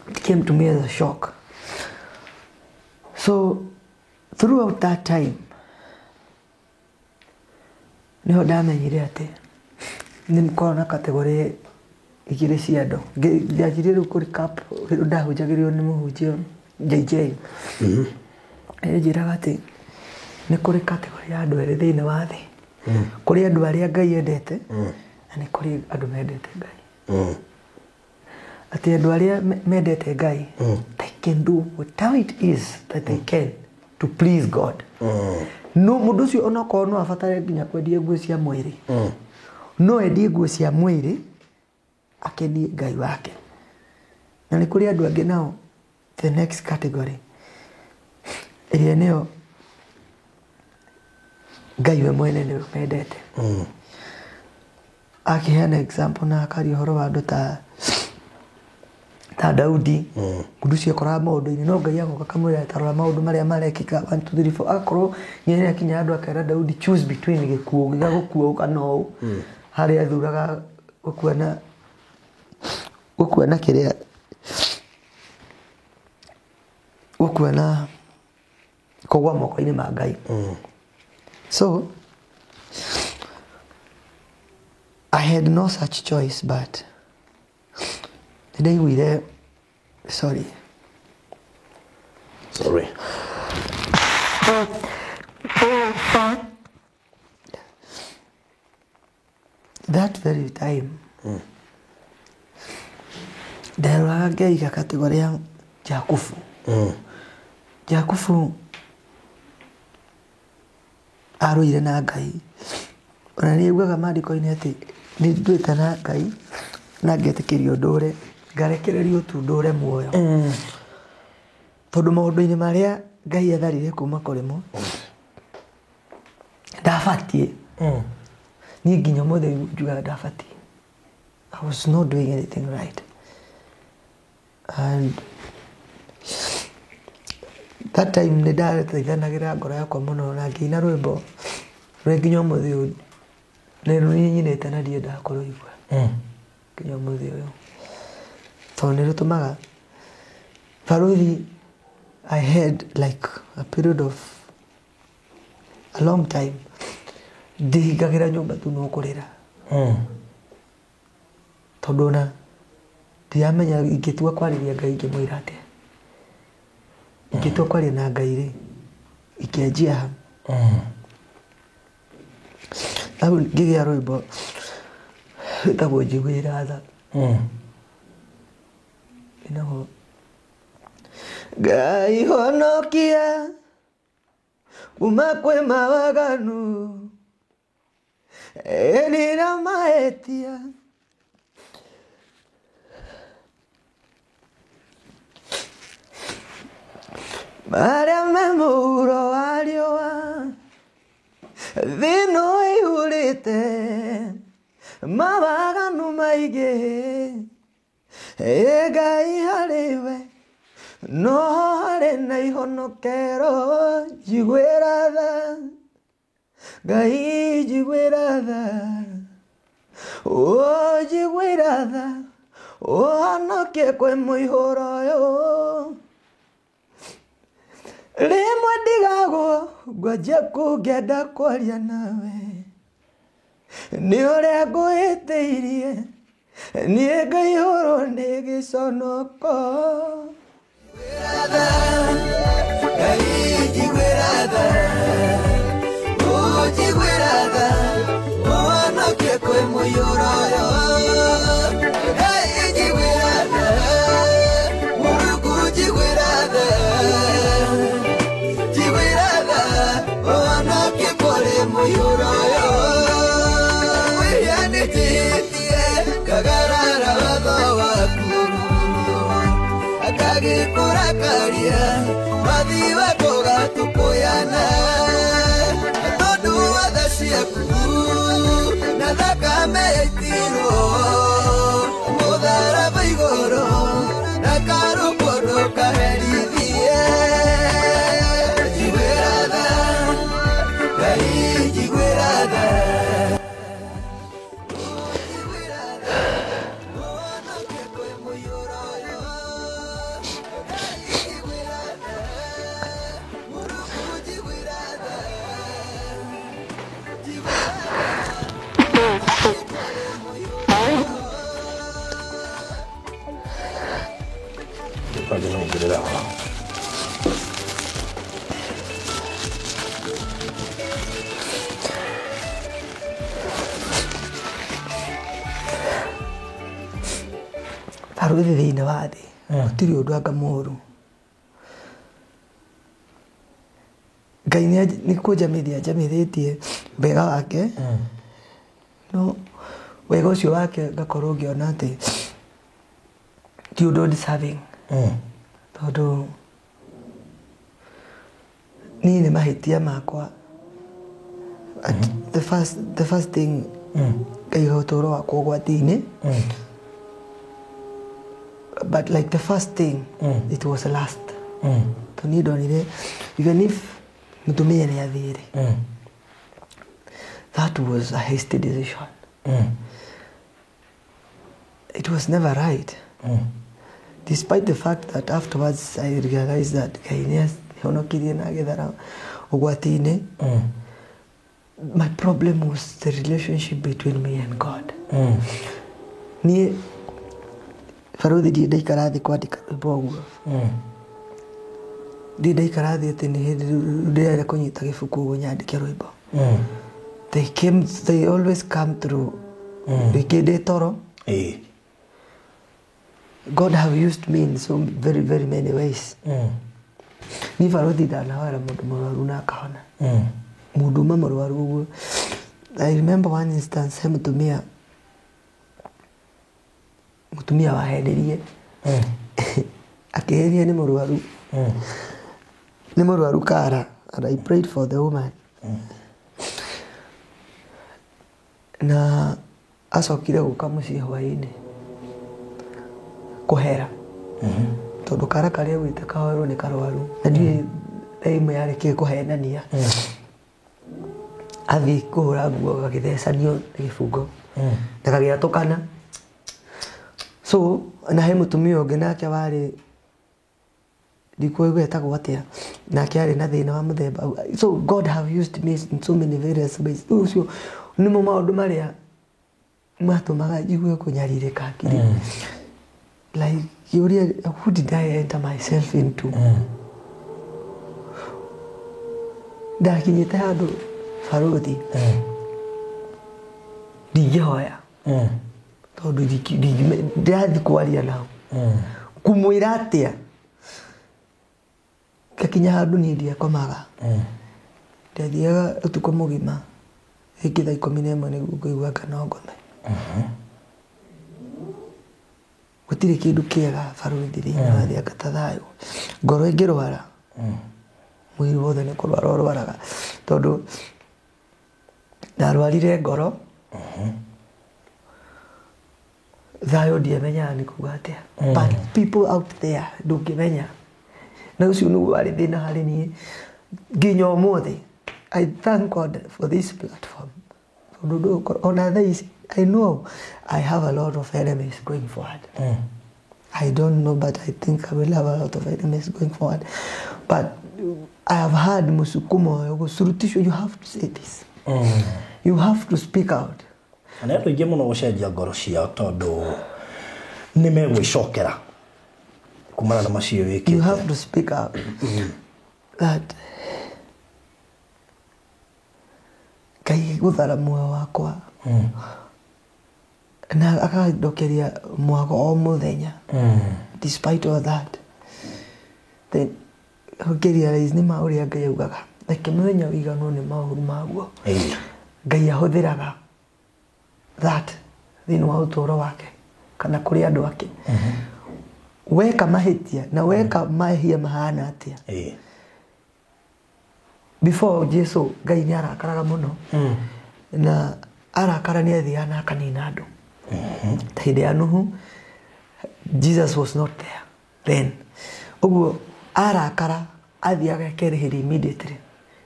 it came to me as a shock. So throughout that time, niho ndamenyire atĩ nĩ mũkoragwo na category igĩrĩ cia andũ. Njanjirie rĩu kũ recap ndahunjagĩrio nĩ mũhunjia JJ. Anjĩraga atĩ nĩ kũrĩ category ya andũ erĩ thĩinĩ wa thĩ. Kũrĩ andũ arĩa Ngai endete, na nĩ kũrĩ andũ mendete Ngai. Atĩ andũ arĩa mendete Ngai, they can do whatever it is that they can to please God. No mũndũ ũcio onokorwo no abatare nginya kwendia nguo cia mwĩrĩ, no endie nguo cia mwĩrĩ akenie Ngai wake. Na nĩ kũrĩ andũ angĩ nao, the next category, ĩrĩa nĩyo Ngai we mwene nĩwe mendete. Akĩheana example na akaria ũhoro wa andũ ta Daudi. Mũndũ ũcio akoraga maũndũ-inĩ, no Ngai agoka akamwĩra ta rora maũndũ marĩa marekĩka 1 2 3 4, agakorwo nginya akinya andũ akera Daudi choose between gĩkuũ gĩa gũkua kana ũũ, harĩa athuraga gũkua na kĩrĩa gũkua na kũgwa moko-inĩ ma Ngai. So I had no such choice, but nĩndaiguire sorry. Sorry. That very time, nderoraga ngeiga category ya Jakubu. Jakubu arũire na Ngai. Ona nĩ augaga maandĩko-inĩ atĩ nĩ nduĩte na Ngai na ngetĩkĩrio ndũre, ngarekererio tu ndũre muoyo. Tondũ maũndũ-inĩ marĩa Ngai atharire kuma kũrĩ mo, ndabatiĩ. Niĩ nginya ũmũthĩ njugaga ndabatiĩ. I was not doing anything right. And that time nĩ ndateithanagĩra ngoro yakwa mũno na ngĩina rwĩmbo rũrĩa nginya ũmũthĩ ũyũ nĩ nyinĩte na ndiendaga kũrũigua nginya ũmũthĩ ũyũ, tondũ nĩ rũtũmaga Faruthi. I had like a period of a long time ndihingagĩra nyũmba tu no kũrĩra, tondũ ona ndiramenya ingĩtua kwarĩria Ngai ingĩmwĩra atĩa, ingĩtua kwaria na Ngai rĩ ingĩanjia ha. Hau ngĩgĩa rwĩmbo rwĩtagwo Njiguĩra Tha. Ĩnagwo Ngai honokia kuma kwĩ mawaganu, ĩnina mahĩtia, marĩa me mũhuro wa riũa, thĩ ĩno ĩihũrĩte mawaganu maingĩ. Ĩ Ngai harĩ we no harĩ na ihonokero, njiguĩra tha Ngai, njiguĩra tha, o njiguĩra tha, ũhonokie kwĩ mũihũro ũyũ. Rĩmwe ndigagwo ngwanjia kũngĩenda kwaria nawe, nĩ ũrĩa ngũhĩtĩirie Niĩ ngaihũrwo nĩ gĩconoko. Ngai njiguĩra tha, ũnjiguĩra tha, ũhonokie kwĩ mũiyũro ũyũ. Ngai njiguĩra tha, Mũrungu njiguĩra tha, njiguĩra tha, ũhonokie kũrĩ mũiyũro ũyũ. Wĩhia nĩnjĩhĩtie, ngagarara watho waku, akagĩkũrakaria, mathiwa kũgatũkũyana, tondũ wa tha ciaku na thakame yaitirwo mũtharaba igũrũ, na karũkwo ndũkaherithie. Njiguĩra tha, Ngai njiguĩra tha. Kwanza naongelea hapo. Barũthi thĩinĩ wa thĩ gũtirĩ ũndũ anga mũũru. Ngai nĩ kũnjamithia anjamithĩtie wega wake, no wega ũcio wake ngakorwo ngĩona atĩ ti ũndũ deserving, tondũ niĩ nĩ mahĩtia makwa. At the first thing, ngaiga ũtũũro wakwa ũgwati-inĩ, but like the first thing, it was last, tondũ niĩ ndonire even if mũtumia nĩ athiĩre, that was a hasty decision. It was never right, despite the fact that afterwards I realized that Ngai nĩ ahonokirie na agĩthara ũgwati-inĩ. My problem was the relationship between me and God. Niĩ barũthi ndirĩ ndaikara thĩ kwandĩka rwĩmbo ũguo, ndirĩ ndaikara thĩ atĩ nĩ hĩndĩ ndĩrenda kũnyita gĩbuku ũguo nyandĩke rwĩmbo. They came, they always come through rĩngĩ ndĩ toro. God have used me in so very very many ways. Niĩ barũthi ndanahoera mũndũ mũrwaru na akahona, mũndũ uma mũrwaru ũguo. I remember one instance, he mũtumia wahenirie, akĩhenia nĩ mũrwaru, nĩ mũrwaru kara, and I prayed for the woman, na acokire gũka mũciĩ hwaĩ-inĩ kũhera, tondũ kara karĩa gwĩte kahoerwo nĩ karwaru, na ndiũĩ thaa ĩmwe yarĩ kĩ kũhenania. Athiĩ kũhũra nguo gagĩthecanio nĩ gĩbungo na gagĩatũkana. So na he mũtumia ũngĩ nake warĩ, ndikũigua etagwo atĩa, nake arĩ na thĩna wa mũthemba. So God have used me in so many various ways. Rĩu ũcio nĩmo maũndũ marĩa matũmaga njigue kũnyarirĩka hakiri, like kĩũria, who did I enter myself into? Ndakinyĩte handũ barũthi ndingĩhoya, tondũ ndĩrathiĩ kwaria nao kũmwĩra atĩa. Ngakinya handũ niĩ ndiakomaga, ndathiaga ũtukũ mũgima, rĩngĩ thaa 11 nĩguo ngũigua anga no ngome. Gũtirĩ kĩndũ kĩega barũthi thĩinĩ wa thĩ anga ta thayũ. Ngoro ĩngĩrwara, mwĩrĩ wothe nĩ kũrwara ũrwaraga, tondũ ndarwarire ngoro, thayũ ndiamenyaga nĩ kuga atĩa, but people out there ndũngĩmenya, na ũcio nĩguo warĩ thĩna harĩ niĩ nginya ũmũthĩ. I thank God for this platform, tondũ ndũgũkorwo ona thaa ici, I know I have a lot of enemies going forward. I don't know, but I think I will have a lot of enemies going forward. But I have had musukumo, gũcurutishwo, you have to say this. You have to speak out. Na nĩ andũ aingĩ mũno gũcenjia ngoro ciao tondũ nĩ megwĩcokera kumana na macio You wĩkĩte. have to speak up that Ngai gũthara muoyo wakwa na akandokeria mwago o mũthenya, despite all that, then ngĩrealize nĩ ma ũrĩa Ngai augaga, reke mũthenya ũiganwo nĩ maũru maguo. Ngai ahũthĩraga that thĩinĩ wa ũtũũro wake kana kũrĩ andũ ake. Weka mahĩtia na weka mahia mahana atĩa, before Jesu, Ngai nĩ arakaraga mũno, na arakara nĩ athiaga na akanina andũ ta hĩndĩ ya Nuhu. Jesus was not there then. Ũguo arakara athiaga akerĩhĩria immediately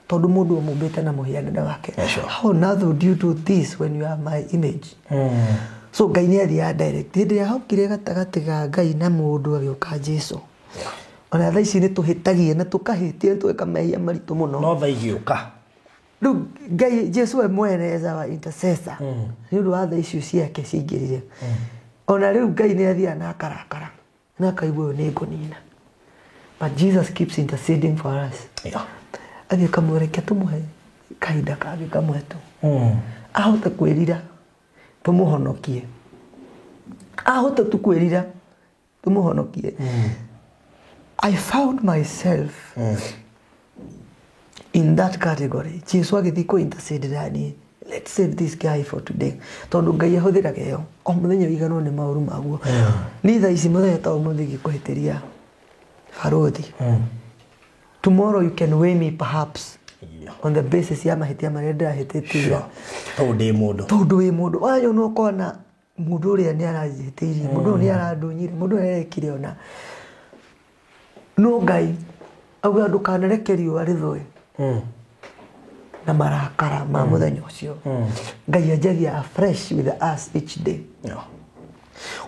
tondũ mũndũ amũmbĩte na mũhianĩre wake. How on earth would you do this when you are my image? So Ngai nĩ athiaga direct. Hĩndĩ ĩrĩa hokire gatagatĩ ga Ngai na mũndũ agĩũka Jesu, ona thaa ici nĩ tũhĩtagia na tũkahĩtia, tũgeka mehia maritũ mũno. No tha igĩũka. Rĩu Ngai Jesu we mwene as our intercessor, nĩ ũndũ wa tha icio ciake ciaingĩrire, ona rĩu Ngai nĩ athiaga na akarakara na akaigua ũyũ nĩ ngũnina, but Jesus keeps interceding for us. Athiĩ akamwĩra tũmũhe kahinda kangĩ kamwe tu ahote kwĩrira tũmũhonokie, ahote tu kwĩrira tũmũhonokie. I found myself in that category. Jesu agĩthiĩ kũ intercede nani, let's save this guy for today, tondũ Ngai ahũthĩraga ĩyo o mũthenya ũiganwo nĩ maũru maguo. Niĩ thaa ici mũthenya ta ũmũthĩ ingĩkũhĩtĩria barũthi, tomorrow you can weigh me perhaps on the basis ya mahĩtia marĩa ndĩrahĩtĩtie. Tondũ ndĩ mũndũ. Tondũ wĩ mũndũ wanyona ũkona mũndũ ũrĩa nĩ aranjĩtĩirie, mũndũ ũyũ nĩ arandunyire, mũndũ ũyũ arekire ona no Ngai auga ndũkanareke riũa rĩthũe na marakara ma mũthenya ũcio. Ngai anjagia afresh with us each day.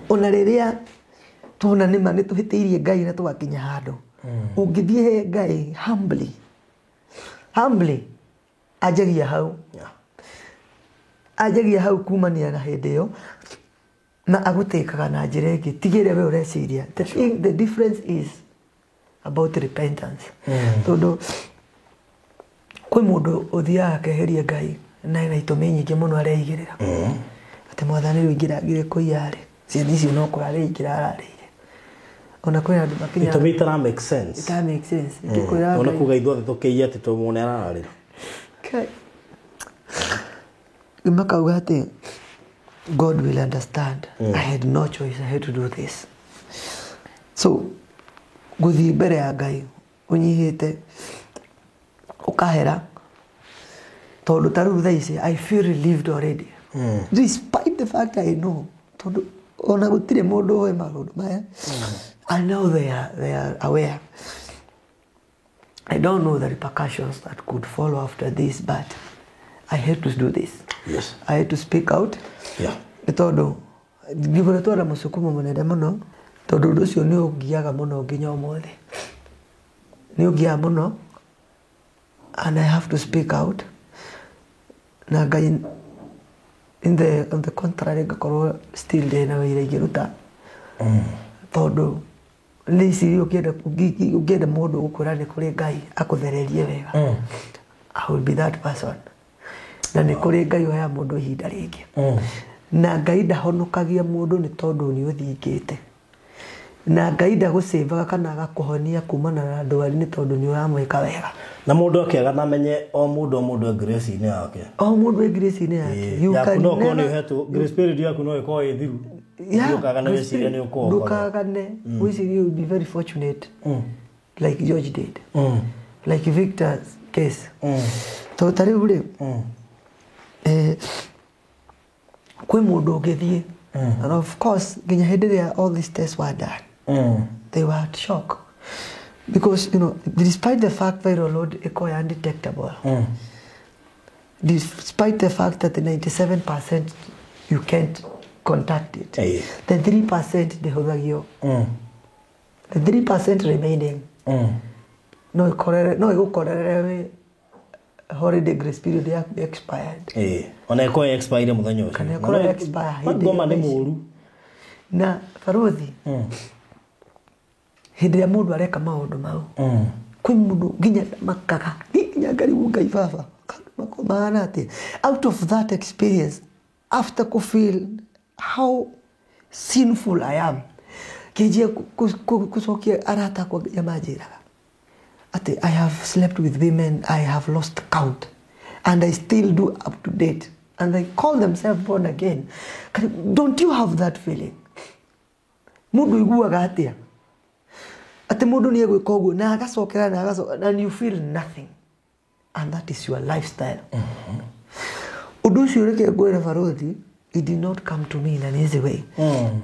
Ona rĩrĩa tuona nĩma nĩ tũhĩtĩirie Ngai na tũgakinya handũ ũngĩthiĩ he Ngai humbly, humbly, anjagia hau. Anjagia hau kumania na hĩndĩ ĩyo na agũtĩkaga na njĩra ĩngĩ tigĩrĩa we ũreciria. The difference is about repentance, tondũ kwĩ mũndũ ũthiaga akeheria Ngai na ena itũmi nyingĩ mũno areigĩrĩra atĩ Mwathani rĩu ingĩragire kũiya rĩ, ciana icio no kũrarĩa ingĩrararĩire. Ona kwĩ andũ makinyaga Itũmi itara make sense. Itara make sense. Ingĩkwĩra Ona Ngai- kuga ithuothe tũkĩiya atĩ tũmwone arararĩra. Kai. Makauga atĩ God will understand. I had no choice, I had to do this. So gũthiĩ mbere ya Ngai ũnyihĩte ũkahera, tondũ ta rĩu thaa ici I feel relieved already, despite the fact I know, tondũ ona gũtirĩ mũndũ ũĩ maũndũ maya. I know they are aware. I don't know the repercussions that could follow after this, but I had to do this. I had to speak out. Nĩ tondũ ngĩkoretwo na mũsukumo mũnene mũno, tondũ ũndũ ũcio nĩ ũngiaga mũno nginya ũmũthĩ, nĩ ũngiaga mũno, and I have to speak out. Na Ngai in the on the contrary ngakorwo still ndĩ na wĩra ingĩruta, tondũ nĩ ici ũngĩenda mũndũ gũkwĩra nĩ kũrĩ Ngai akũthererie wega, I will be that person. Na nĩ kũrĩ Ngai oya mũndũ ihinda rĩngĩ, na Ngai ndahonokagia mũndũ nĩ tondũ nĩ ũthingĩte, na Ngai ndagũcĩvaga kana agakũhonia kumana na ndwari nĩ tondũ nĩ ũramwĩka wega. Na mũndũ akĩaga na amenye o mũndũ e grace-inĩ yake. O mũndũ e grace-inĩ yake. You Yaku can no korwo nĩ never- ũhetwo grace period yaku no ĩkorwo ĩ thiru. Ndũkagane wĩcirie nĩ ũkũhota. Ndũkagane wĩcirie. You will be very fortunate like George did, like Victor's case. Tondũ ta rĩu rĩ, kwĩ mũndũ ũngĩthiĩ, and of course nginya hĩndĩ ĩrĩa all these tests were done, they were at shock because despite the fact viral load ĩkorwo undetectable, despite the fact that the 97% you can't contact it, the 3% ndĩhũthagio, the 3% remaining no ĩkorere, no ĩgũkorerere wĩ Holiday grace period yaku expired. Ona ĩkorwo expire mũthenya ũcio. Kana ĩkorwo expire hĩndĩ Ngoma nĩ ĩyo. mũru. Na barothi, hĩndĩ ĩrĩa mũndũ areka maũndũ mau, kwĩ mũndũ nginya makaga, nginya ngarigwo, Ngai baba, kaũndũ makwa mahana atĩa? Out of that experience, after ku feel how sinful I am, kĩnjia gũcokia arata akwa nginya manjĩraga atĩ I have slept with women I have lost count and I still do up to date, and they call themselves born again. Don't you have that feeling? Mũndũ iguaga atĩa atĩ mũndũ nĩ egwĩka ũguo na agacokera na agacokera and you feel nothing, and that is your lifestyle? Ũndũ ũcio, reke ngwĩre barothi, it did not come to me in an easy way,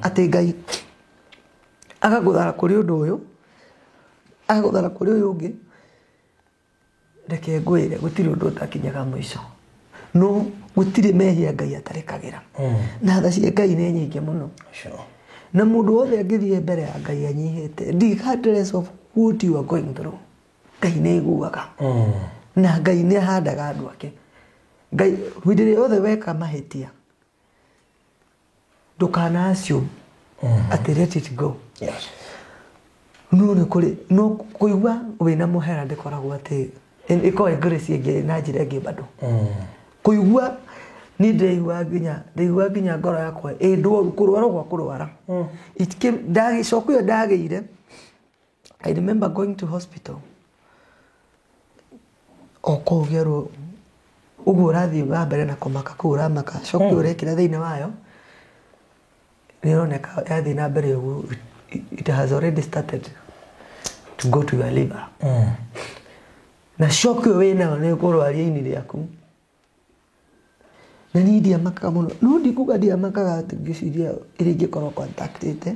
atĩ Ngai agagũthara kũrĩ ũndũ ũyũ, agagũthara kũrĩ ũyũ ũngĩ. Reke ngwĩre, gũtirĩ ũndũ ũtakinyaga mũico, no gũtirĩ mehia Ngai atarekagĩra, na tha cia Ngai nĩ nyingĩ mũno. Na mũndũ wothe angĩthiĩ mbere ya Ngai anyihĩte, regardless of what you are going through, Ngai nĩ aiguaga na Ngai nĩ ahandaga andũ ake. Ngai hĩndĩ ĩrĩa yothe weka mahĩtia, ndũkana assume atĩ let it go. No nĩ kũrĩ no kũigua wĩna mũhera, ndĩkoragwo atĩ ĩkoragwo ĩ grace ĩngĩ na njĩra ĩngĩ bado. Kũigua niĩ ndĩraigua nginya, ndĩraigua nginya ngoro yakwa ĩ ndwaru, kũrwara gwa kũrwara. It came shock ĩyo ndagĩire. I remember going to hospital o kũu ngĩerwo ũguo ũrathiĩ na mbere na kũmaka kũu ũramaka, shock ĩyo ũrekĩra thĩinĩ wayo nĩ ĩroneka yathiĩ na mbere ũguo, it has already started to go to your liver, na shock ĩyo wĩnayo nĩ ĩkũrwaria ini rĩaku. Na niĩ ndiamakaga mũno, no ndikuga ndiamakaga atĩ ngĩciria ĩrĩa ingĩkorwo contactĩte.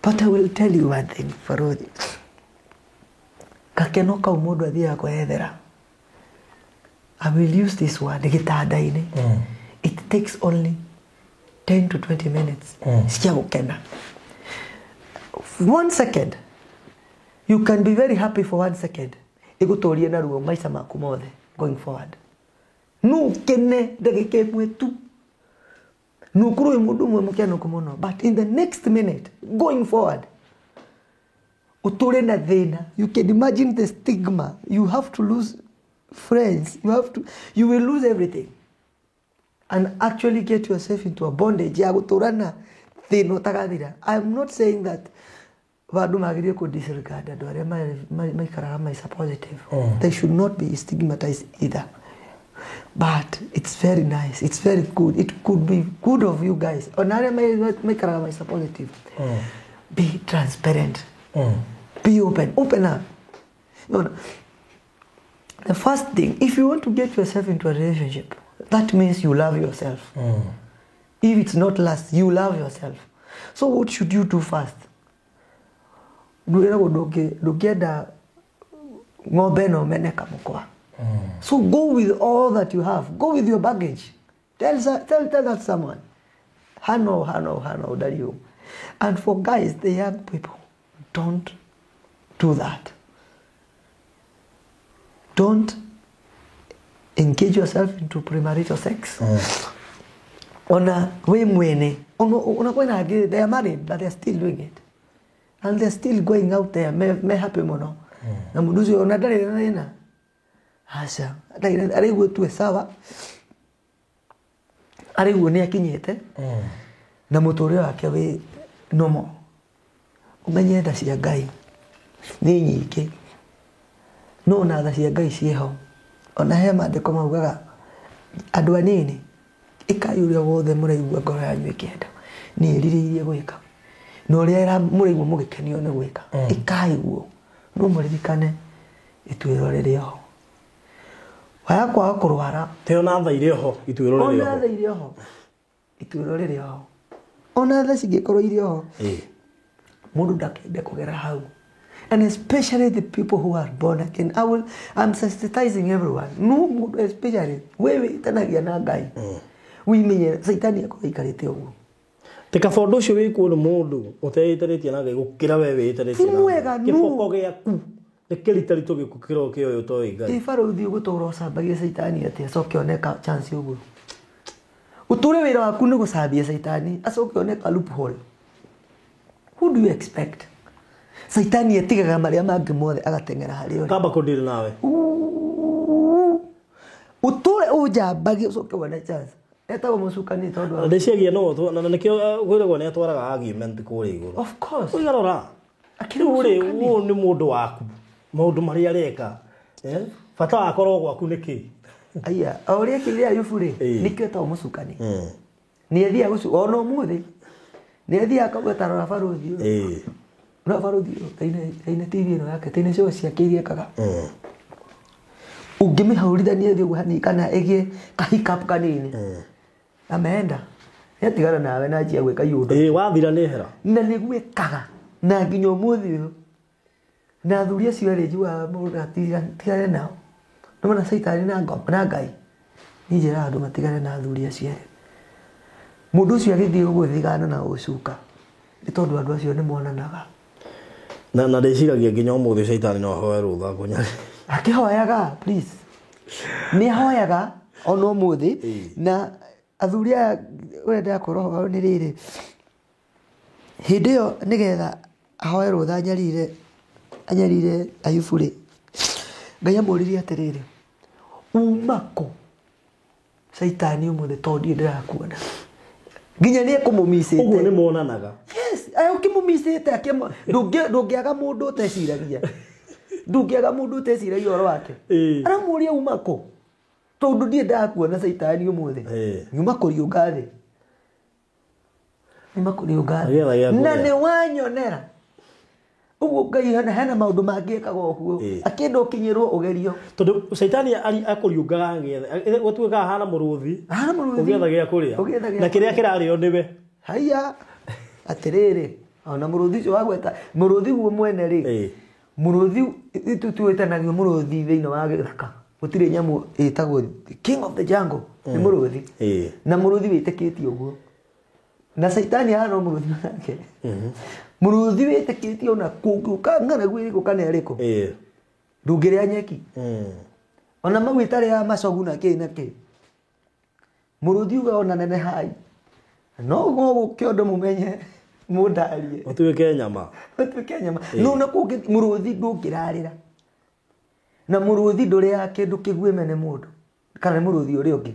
But I will tell you one thing, barothi, gakeno kau mũndũ athiaga kwethera, I will use this word, gĩtanda-inĩ, it takes only 10 to 20 minutes cia gũkena. One second you can be very happy for one second, ĩgũtũrie na ruo maica maku mothe going forward. No ũkene ndagĩka ĩmwe tu, no ũkorwo wĩ mũndũ ũmwe mũkenũku mũno, but in the next minute going forward ũtũre na thĩna. You can imagine the stigma. You have to lose friends, you will lose everything and actually get yourself into a bondage ya gũtũra na thĩna ũtagathira. I am not saying that vandu magĩrĩire kũ disregard andũ arĩa maikaraga maica positive. They should not be stigmatized either, but it's very nice, it's very good, it could be good of you guys, ona arĩa maikaraga maica positive, be transparent, be open, open up. No. The first thing, if you want to get yourself into a relationship, that means you love yourself. If it's not lust, you love yourself. So what should you do first? Ndwĩragwo ndũngĩenda ng'ombe no mene kamũkwa. So go with all that you have. Go with your baggage. Tell that someone. Hano, hano, hano, ndari. And for guys, the young people, don't do that. Don't engage yourself into premarital sex. Ona we mwene, ona kwena angĩ, they are married but they are still doing it. And they are still going out there me happy mũno. Na mũndũ ũcio ona ndarĩ na thĩna. Aca, ndarĩ, araigua tu e sawa. Araigua nĩ akinyĩte na mũtũrĩre wake wĩ normal. Ũmenye tha cia Ngai nĩ nyingĩ, no ona tha cia Ngai ciĩho, ona he maandĩko maugaga andũ anini, ĩkai ũrĩa wothe mũraigua ngoro yanyu ĩkĩenda, nĩ ĩrirĩirie gwĩka, na ũrĩa mũraigua mũgĩkenio nĩ gwĩka, ĩkai guo, no mũririkane ituĩro rĩrĩ oho waya kwaga kũrwara. Te ona tha irĩ oho, ituĩro rĩrĩ Ona oho. tha irĩ oho, ituĩro rĩrĩ oho, ona tha cingĩkorwo irĩ oho, mũndũ ndakende kũgera hau, and especially the people who are born again. I'm sensitizing everyone, no mũndũ, especially we wĩtanagia na Ngai, wimenye caitani akorwo aikarĩte ũguo. Te kaba ũndũ ũcio wĩkwo nĩ mũndũ ũteĩtanĩtie na Ngai gũkĩra we wĩĩtanĩtie Ti na Ngai. mwega, no. Kĩboko gĩaku. Nĩ kĩritaritũ gĩkuũ kĩro kĩoyũ toĩ Ngai. Ĩ barũthi ũgũtũra ũcambagia caitani atĩ acoke one ka chance ũguo. Ũtũre wĩra waku nĩ gũcambia caitani acoke one ka loophole. Who do you expect? Caitani atigaga marĩa mangĩ mothe agateng'era harĩ ũrĩ. Kamba kũndiri nawe. Ũtũre ũnjambagie ũcoke wone chance. Etagwo mũcukani tondũ wa- Ndĩciagia no na nĩkĩo kwĩragwo nĩ atwaraga argument kũrĩa igũrũ. Of course. Ũiga rora. Akĩrĩ Rĩu rĩ, mũcukani. ũyũ nĩ mũndũ waku. Maũndũ marĩa areka. Bata wakorwo gwaku nĩ kĩ? Aya, o ũrĩa ekĩire Ayubu rĩ, Ĩĩ. nĩkĩo etagwo mũcukani. Nĩ athiaga gũcu ona ũmũthĩ nĩ athiaga akauga ta rora barũthi ũyũ. Rora barũthi ũyũ taine TV ĩno yake taine show ciake iria ekaga. Ũngĩmĩhũrithania thĩ ũguo hanini kana ĩgĩe ka hiccup kanini. Ameenda. Nĩatigana nawe na anjia gwĩka iũndũ. Ĩĩ wathira nĩ hera. Na nĩguo ĩkaga na nginya ũmũthĩ ũyũ. Na athuri acio erĩ njugaga mũndũ atigane nao. Nĩwona caitani na na Ngai. Niĩ njĩraga andũ matigane na athuri acio erĩ. Mũndũ ũcio agĩthiĩ gũthigana na gũcuka nĩ tondũ andũ acio nĩ monanaga. Na ndĩciragia nginya ũmũthĩ caitani no ahoe rũtha kũnyari. Akĩhoyaga please. Nĩ ahoyaga ona ũmũthĩ na athuri aya ũrĩa ndĩrakwĩra ũhoro nĩ rĩrĩ. Hĩndĩ ĩyo nĩgetha ahoe rũtha anyarire Ayubu rĩ, Ngai amũririe atĩrĩrĩ, uma kũ caitani ũmũthĩ tondũ ndirĩ ndĩrakuona. Nginya nĩ ekũmũmicĩte. Ũguo nĩ monanaga. Yes, ayo ũkĩmũmicĩte akĩmũ ndũngĩaga mũndũ ũteciragia. Ndũngĩaga mũndũ ũteciragia ũhoro wake. Aramũria uma kũ? Tondũ ndirĩ ndakuona caitani ũmũthĩ. Nyuma kũriũnga thĩ. Nyuma kũriũnga thĩ. Agĩetha gĩa Na kũrĩa. nĩ wanyonera. Ũguo Ngai hena maũndũ mangĩ ekaga ũguo. Akĩenda ũkinyĩrwo ũgerio. Tondũ caitani akũriũngaga agĩetha. Gũtuĩkaga ahana mũrũthi. Ahana mũrũthi. Ũgĩetha gĩa kũrĩa. Ũgĩetha gĩa Na kĩrĩa kũrĩa. kĩrarĩo nĩwe. Haiya. Atĩrĩrĩ, ona mũrũthi ũcio wagweta, mũrũthi guo mwene rĩ. Mũrũthi tuĩtanagio mũrũthi thĩinĩ wa gĩthaka. Gũtirĩ nyamũ ĩtagwo king of the jungle nĩ mũrũthi. Na mũrũthi wĩtĩkĩtie ũguo. Na caitani ahana mũrũthi nake. Mũrũthi wĩtĩkĩtie ona kũngĩũka ng'aragu ĩrĩkũ kana ĩrĩkũ. Ndũngĩrĩa nyeki. Ona mau ĩtarĩ ya macogu na kĩ na kĩ. Mũrũthi uga ona nene hai. No gũgũke ũndũ mũmenye mũndarie. Ũtuĩke nyama. Ũtuĩke nyama. No na kũngĩ mũrũthi ndũngĩrarĩra. Na mũrũthi ndũrĩaga kĩndũ kĩguĩme nĩ mũndũ. Kana nĩ mũrũthi ũrĩa ũngĩ.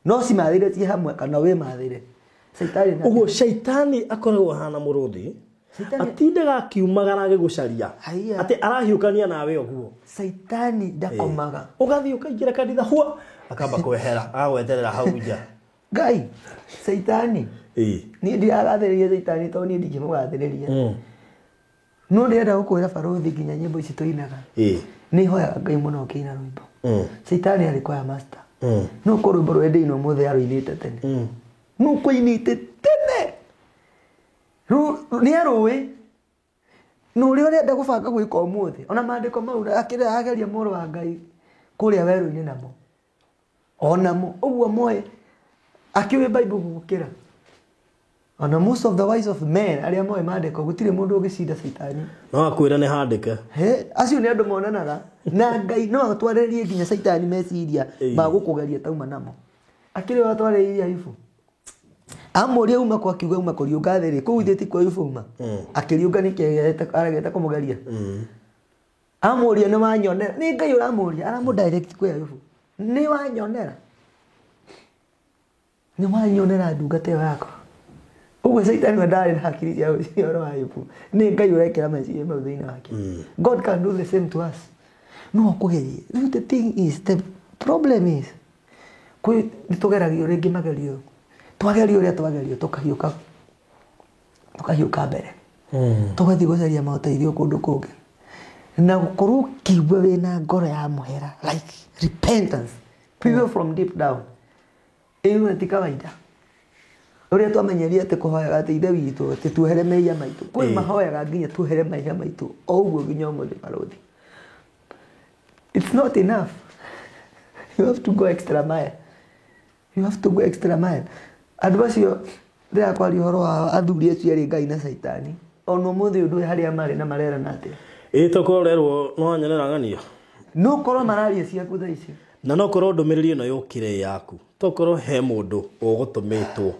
No cimathĩre ci hamwe kana wĩmathĩre. Caitani na Ũguo caitani akoragwo ahana mũrũthi. Atindaga akiumagara agĩgũcaria. Atĩ arahiũkania nawe ũguo. Caitani ndakomaga. Ũgathiĩ ũkaingĩra kanitha hua akamba kwehera agagweterera hau nja. Ngai caitani. Niĩ ndiragathĩrĩria caitani tondũ niĩ ndingĩmũgathĩrĩria. No ndĩrenda gũkwĩra barũthi nginya nyĩmbo ici tũinaga. Nĩ hoyaga Ngai mũno ũkĩina rwĩmbo. Caitani arĩ kwaya master. No korwo rwĩmbo rũrĩa ndĩina ũmũthĩ arũinĩte tene. No kũinĩte tene. Nĩ arũĩ. Na ũrĩa ũrenda gũbanga gwĩka ũmũthĩ. Ona maandĩko mau akĩrĩa ageria mũrũ wa Ngai kũrĩa werũ-inĩ namo. Onamo ũguo moĩ akĩũĩ Bible gũgũkĩra. Ona most of the wise of men arĩa moĩ maandĩko gũtirĩ mũndũ ũngĩcinda caitani. No akwĩra nĩ handĩke. Acio nĩ andũ monanaga na Ngai no atwarĩrie nginya caitani meciria ma gũkũgeria tauma namo. Akĩrĩ watwarĩrie Ayubu. Amũria uma kwa akiuga uma kũriũnga thĩ rĩ, kũu ithe ti kwa Ayubu uma. Akĩriũnga nĩkĩ aregete kũmũgeria. Amũria nĩ wanyonera. Nĩ Ngai ũramũria, aramũ direct kwĩ Ayubu. Nĩ wanyonera. Nĩ wanyonera ndungata ĩyo yakwa. Ũguo caitani we ndarĩ na hakiri cia gwĩciria ũhoro wa Ayubu. Nĩ Ngai ũrekĩra meciria mau thĩinĩ wake. God can do the same to us. No akũgerie. Rĩu the thing is, the problem is, kwĩ nĩ tũgeragio rĩngĩ magerio. Twagerio ũrĩa twagerio tũkahiũka mbere. Tũgathiĩ gũcaria maũteithio kũndũ kũngĩ. Na gũkorwo ũkĩigua wĩna ngoro ya mũhera, like repentance, pure from deep down. Ĩyo ti kawaida. Ũrĩa twamenyeria atĩ kũhoyaga atĩ Ithe witũ atĩ tuohere mehia maitũ. Kwĩ mahoyaga nginya tuohere mehia maitũ o ũguo nginya ũmũthĩ barũthi. It's not enough. You have to go extra mile. You have to go extra mile. Andũ acio ndĩrakwaria ũhoro wa athuri acio erĩ Ngai na caitani. Ona ũmũthĩ ũyũ ndũĩ harĩa marĩ na marerana atĩa. Ĩ tokorwo ũrerwo no wanyonera ng'anio. No korwo mararia ciaku thaa ici. Na no korwo ndũmĩrĩri ĩno yũkire ĩ yaku. Tokorwo he mũndũ ũgũtũmĩtwo.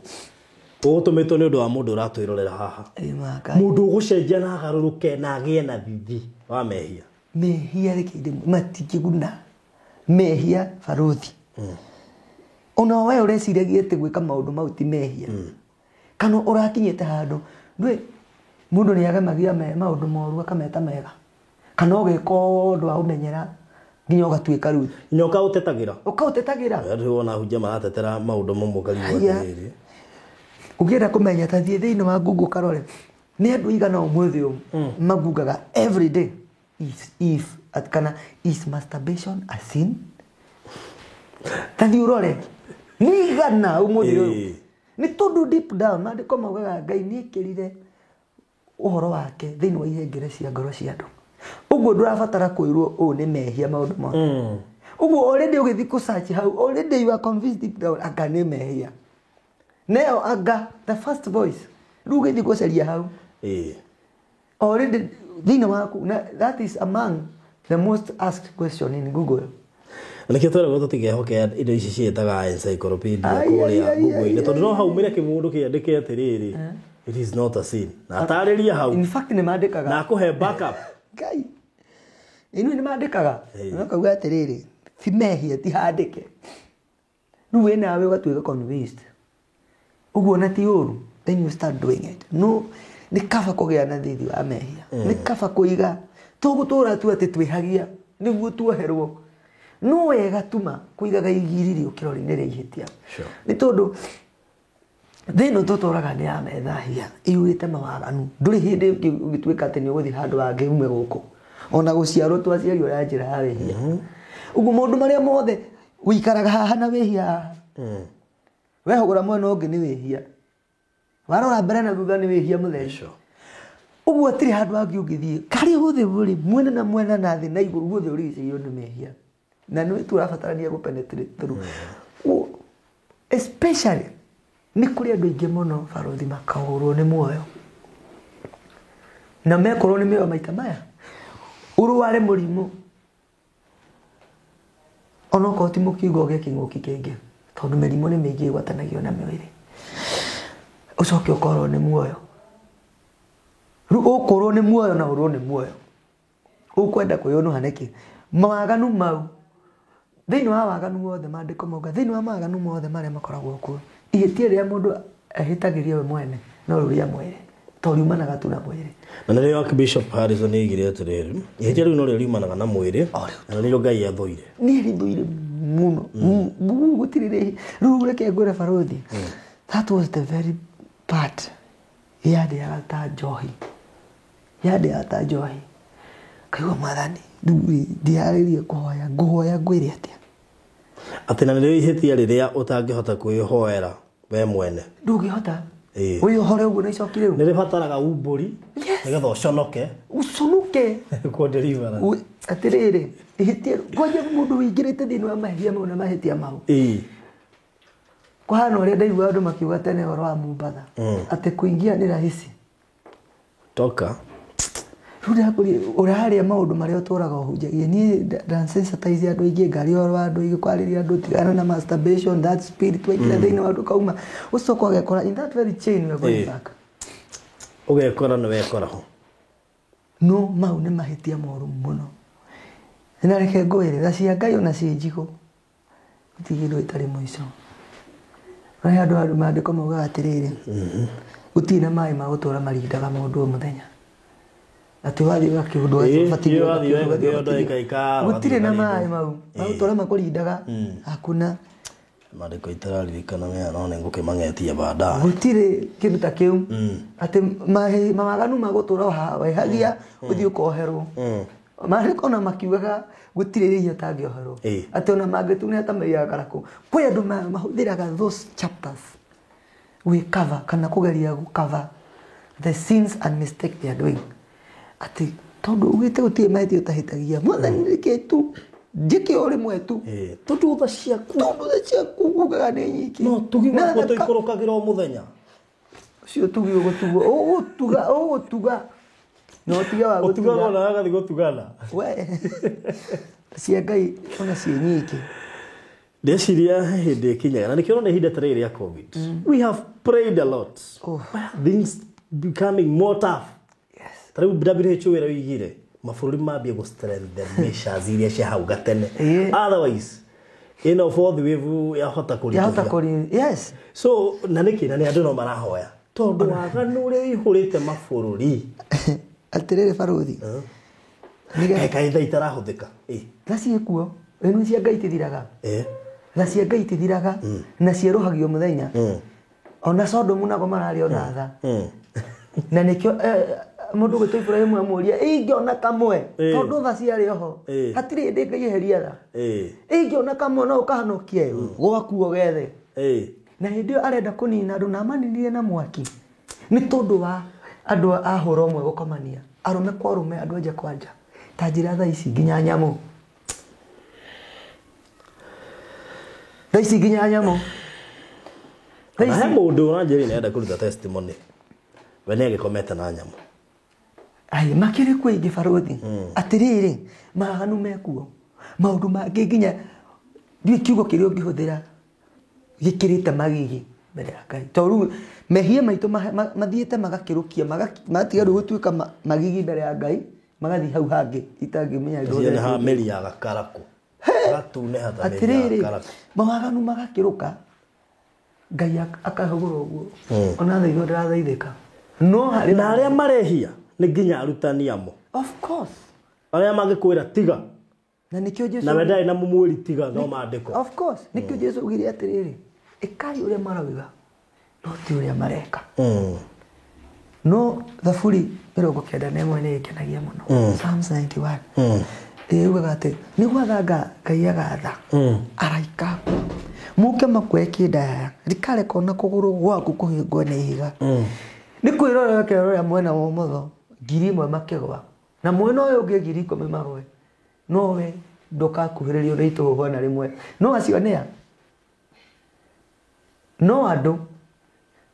Ũgũtũmĩtwo nĩ ũndũ wa mũndũ ũratwĩrorera haha. Ĩ maka. Mũndũ ũgũcenjia na agarũrũke na agĩe na thithi wa mehia. Mehia reke ndĩmwĩre matingĩguna. Mehia barothi. Ona we ũreciragia atĩ gwĩka maũndũ mau ti mehia. Kana ũrakinyĩte handũ ndũĩ mũndũ nĩ agemagia maũndũ moru akameta mega. Kana ũgeka ũndũ wa ũmenyera nginya ũgatuĩka rĩu. Nginya ũkaũtetagĩra. Ũkaũtetagĩra. Andũ wona hunjia maratetera maũndũ mamwe ũkarigwo Haiya. atĩrĩrĩ. Ũngĩenda kũmenya ta thiĩ thĩinĩ wa Google karore nĩ andũ aigana ũmũthĩ ũyũ magungaga every day if at kana is masturbation a sin? Ta thiĩ ũrore nĩ igana ũmũthĩ ũyũ. Ĩĩ. Nĩ tondũ deep down maandĩko maugaga Ngai nĩ ekĩrire ũhoro wake thĩinĩ wa ihengere cia ngoro cia andũ. Ũguo ndũrabatara kwĩrwo ũũ nĩ mehia maũndũ mothe. Ũguo already ũgĩthiĩ kũ search hau already you are convinced deep down anga nĩ mehia. Neo anga the first voice rĩu ũgĩthiĩ gũcaria hau Ĩĩ. already thĩinĩ waku na that is among the most asked question in Google. Na nĩkĩo tweragwo tũtikehoke indo ici ciĩtaga encyclopedia Ai, kũrĩa ai, ai, Google-inĩ ai, tondũ no ai. haumĩre kĩmũndũ kĩandĩke atĩrĩrĩ it is not a sin na atarĩrie hau In fact nĩ mandĩkaga na akũhe backup. Ngai inuĩ nĩ mandĩkaga Ĩĩ. makauga atĩrĩrĩ ti mehia ti handĩke rĩu wĩ nawe ũgatuĩka convinced ũguo na ti ũru then you start doing it. No nĩ kaba kũgĩa na thithi wa mehia nĩ kaba kũiga tũgũtũra tu atĩ twĩhagia nĩguo tuoherwo no wega tuma kũigaga igiriri ũkĩrori-inĩ rĩa ihĩtia. Sure. Nĩ tondũ thĩ ĩno tũtũraga nĩ ya methahia iyũrĩte mawaganu ndũrĩ hĩndĩ ũngĩtuĩka atĩ nĩ ũgũthiĩ handũ hangĩ ume gũkũ ona gũciarwo twaciarirwo na njĩra ya wĩhia ũguo maũndũ marĩa mothe ũikaraga haha na wĩhia haha wehũgũra mwena ũngĩ nĩ wĩhia warora mbere na thutha nĩ wĩhia mũtheri. Sure. Ũguo hatirĩ handũ hangĩ ũngĩthiĩ karĩa hothe ũrĩ mwena na mwena na thĩ na igũrũ guothe ũrigicĩirio nĩ mehia na nĩ tũrabatarania gũ penetrate through. Especially nĩ kũrĩ andũ aingĩ mũno barothi makahũrwo nĩ muoyo na mekorwo nĩ mĩoyo maita maya ũrware mũrimũ onokorwo ti mũkingo ũgĩe kĩng'ũki kĩngĩ tondũ mĩrimũ nĩ mĩingĩ ĩgwatanagio na mwĩrĩ ũcoke ũkorwo nĩ muoyo rĩu ũkũrwo nĩ muoyo na ũrwo nĩ muoyo ũkwenda kwĩyũnũha nĩkĩ mawaganu mau thĩinĩ wa waganu wothe maandĩko mauga thĩinĩ wa mawaganu mothe marĩa makoragwo kuo ihĩtia rĩrĩa mũndũ ahĩtagĩria we mwene no rĩu rĩa mwĩrĩ to riumanaga tu na mwĩrĩ. Na nĩrĩo Archbishop Harrison oigire atĩrĩrĩ ihĩtia rĩu norĩo riumanaga na mwĩrĩ na nĩrĩo Ngai athũire. Niĩ rĩthũire mũno gũtirĩ rĩ rĩu reke ngwĩre barothi that was the very part yandĩaga ta njohi yandĩaga ta njohi kaigua mwathani rĩu ndĩharĩrie kũhoya ngũhoya ngwĩre atĩa atĩ na nĩrĩo ihĩtia rĩrĩa ũtangĩhota kwĩhoera we mwene ndũngĩhota Ĩĩ. wĩyohore ũguo na icoki rĩu nĩ rĩbataraga umbũri nĩgetha ũconoke ũconoke kwa deliverance. Atĩrĩrĩ ihĩtia kwanja mũndũ wĩingĩrĩte thĩinĩ wa mahĩtia mau na mahĩtia mau Ĩĩ. kũhana ũrĩa ndaigua andũ makiuga tene ũhoro wa Mombatha atĩ kũingia nĩ rahisi Toka. Rĩu ndakũria ũrarĩa maũndũ marĩa ũtũraga ũhunjagia niĩ ndansensitize andũ aingĩ ngaria ũhoro wa andũ aingĩ kwarĩria andũ tigana na masturbation that spirit waingĩra thĩinĩ wa andũ kauma ũcoka ũgekora in that very chain we are going Ĩĩ. back. Ũgekora nĩ wekora ho. No mau nĩ mahĩtia moru mũno na reke ngwĩre tha cia Ngai ona ciĩ njigũ gũtirĩ kĩndũ gĩtarĩ mũico. Harĩ andũ andũ maandĩko maugaga atĩrĩrĩ gũtirĩ na maĩ ma gũtũra marindaga mũndũ o mũthenya atĩ wathiĩ ũgakĩũndũ Ĩĩ, ĩĩ, wathiĩ ũgakĩũndũ ĩkaikara, gũtirĩ na ũgathiĩ maĩ mau ma gũtũra makũrindaga hakuna Maandĩko itararirikana mega no nĩ ngũkĩmang'etia baadaye. Gũtirĩ kĩndũ ta kĩu atĩ mawaganu ma gũtũra wehagia ũthiĩ ũkoherwo maandĩko ona makiugaga gũtirĩ rĩhia ũtangĩoherwo Ĩĩ. atĩ ona mangĩtunia ta maiaga karakũ kwĩ andũ mahũthĩraga those chapters gwĩcover kana kũgeria gũcover the sins and mistake they are doing atĩ tondũ ugĩte gũtirĩ mahĩtia ũtahĩtagia mwathani reke tu njĩke o rĩmwe tu Ĩĩ. Tondũ tha ciaku tondũ tha ciaku ugaga nĩ nyingĩ no tugi Na wakwa thaka- tũikũrũkagĩra o mũthenya. Ũcio tugi ũgũtugwo ũgũtuga ũgũtuga No ũtige wa Ũtugaga gũtuga. ona wagathiĩ gũtugana. We cia Ngai ona ciĩ nyingĩ. Ndeciria he hĩndĩ ĩkinyaga na nĩkĩo ũrona ihinda ta rĩrĩ rĩa COVID, we have prayed a lot. Oh. Things becoming more tough. Yes. Ta rĩu WHO ĩrĩa oigire mabũrũri mambie gũ strengthen measures iria cia hau gatene. Otherwise ĩno fourth wave yahota Yahota kũritũhia. kũri, yes. So na nĩkĩ na nĩ andũ no marahoya tondũ waganu ũrĩa ũihũrĩte mabũrũri. Atĩrĩrĩ barũthi, nĩgetha Kaĩ tha itarahũthĩka. Tha ciĩkuo, ĩno cia Ngai itithiraga. Tha cia Ngai itithiraga na cierũhagio mũthenya. Ona Sodomu na Gomora arĩ ona tha. Na nĩkĩo mũndũ gwĩtwo Iburahĩmu amũria ingĩona kamwe, tondũ tha ciarĩ oho, hatirĩ hĩndĩ Ngai eheria tha. Ingĩona kamwe no ũkahonokie gwaku ũgethe. Na hĩndĩ ĩyo arenda kũnina andũ na amaninire na mwaki nĩ tondũ wa andũ a hũra ũmwe gũkomania, arũme kwa arũme, andũ anja kwa anja. Ta njĩra thaa ici nginya nyamũ, thaa ici nginya nyamũ. Thaa Na he ici mũndũ ũranjĩrire nĩarenda kũruta testimony, we nĩ agĩkomete na nyamũ. Ai, makĩrĩ kuo ingĩ barũthi. Atĩrĩrĩ, mahanu mekuo, maũndũ mangĩ nginya ndiũĩ kiugo kĩrĩa ũngĩhũthĩra gĩkĩrĩte magigi mbere ya Ngai, tondũ rĩu mehia maitũ mathiĩte magakĩrũkia, magatiga rĩu gũtuĩka magigi mbere ya Ngai, magathiĩ hau hangĩ itangĩmenya. Cio nĩ ha mĩri ya gakarakũ, gatunĩha ta mĩri ya Atĩrĩrĩ, gakarakũ. mawaganu magakĩrũka, Ngai akahũgũra ũguo, ona thaithwo ndĩrathaithĩka no harĩ Na arĩa marehia nĩ nginya arutani amo. Of course. Arĩa mangĩkwĩra tiga, Na nĩkĩo Jesu na we ndarĩ na mũmwĩri tiga no maandĩko. Of course, nĩkĩo Jesu augire atĩrĩrĩ, ĩkai ũrĩa marauga no ti ũrĩa mareka. No Thaburi 91 nĩ ĩngenagia mũno. Psalms 91 ĩugaga atĩ nĩ gwatha Ngai agatha araika aku mũke makuoe kĩndaya, ndikareka ona kũgũrũ gwaku kũhĩngwo nĩ ihiga. Nĩ kwĩrorera kerorera mwena wa ũmotho 1,000 makĩgwa na mwena ũyũ ũngĩ 10,000 magwe, no we ndũkakuhĩrĩrio nĩ itũhũhũ ona rĩmwe. No acio nĩa no andũ,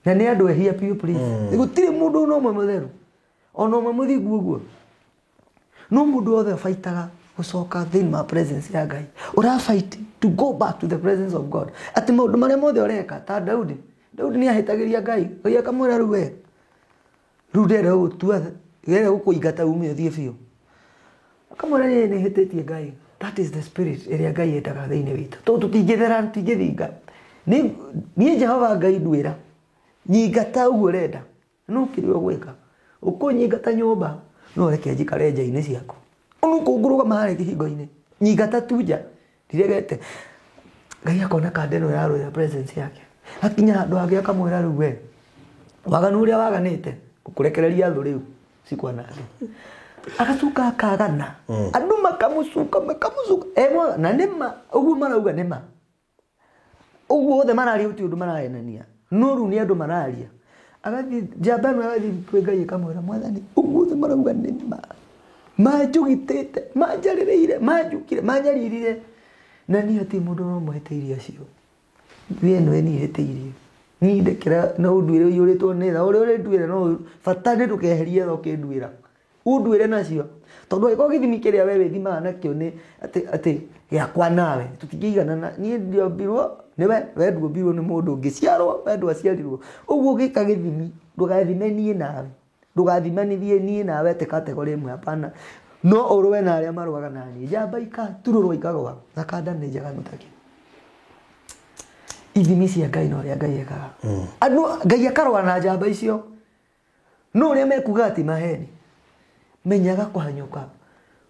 na nĩ andũ ehia piũ, please. Gũtirĩ mũndũ ona ũmwe mũtheru, ona ũmwe mũthingu ũguo. No mũndũ wothe ũbaitaga gũcoka thĩinĩ wa presence ya Ngai, ũrafight to go back to the presence of God, atĩ maũndũ marĩa mothe ũreka ta Daudi. Daudi nĩ ahĩtagĩria Ngai, Ngai akamwĩra rĩu we rĩu ndĩrenda gũgũtua, ndĩrenda gũkũingata ume ũthiĩ biũ. Akamwĩra niĩ nĩ hĩtĩtie Ngai. That is the spirit ĩrĩa Ngai endaga thĩinĩ witũ, tondũ tũtingĩthera, tũtingĩthinga. Niĩ Jehova Ngai nduĩra nyingata ũguo ũrenda, no kĩrĩa ũgwĩka ũkũnyingata nyũmba, no ũreke njikare nja-inĩ ciaku, no kũngũrũgama harĩa kĩhingo-inĩ, nyingata tu nja ndiregete. Ngai akona kanda ĩno ĩrarũĩra presence yake, akinya handũ hangĩ akamwĩra rĩu we waganu ũrĩa waganĩte ngũkũrekereria thũ rĩu cikwanange. Agacuka akagana, andũ makamũcuka makamũcuka na nĩma ũguo marauga, nĩma ũguo othe mararia, gũtirĩ ũndũ marahenania, no rĩu nĩ andũ mararia. Agathiĩ njamba ĩno, agathiĩ kwĩ Ngai ĩkamwĩra, mwathani, ũguo othe marauga nĩma, manjũgitĩte, manjarĩrĩire, manjukire, manyaririre, na niĩ hatirĩ mũndũ no mũhĩtĩirie acio, we nĩwe niĩ hĩtĩirie, niĩ ndekera na ũnduĩre ũiyũrĩtwo nĩ tha ũrĩa ũrĩnduĩra, no bata nĩ ndũkeherie tha ũkĩnduĩra, ũnduĩre nacio, tondũ angĩkorwo gĩthimi kĩrĩa we wĩthimaga nakĩo nĩ atĩ gĩakwa nawe tũtingĩiganana, niĩ ndiombirwo nĩwe, we nduombirwo nĩ mũndũ ũngĩ, ciarwo we ndwaciarirwo ũguo, ũgĩka gĩthimi ndũgathime niĩ nawe, ndũgathimanithie niĩ nawe atĩ kategori ĩmwe, hapana. No ũrũe na arĩa marũaga na niĩ, njamba ikaturũrwo ikagwa, na kanda nĩ njaganu takĩ. Ithimi cia Ngai na ũrĩa Ngai ekaga, andũ Ngai akarũa na njamba icio, no ũrĩa mekuga ati maheni. Menyaga kũhanyũka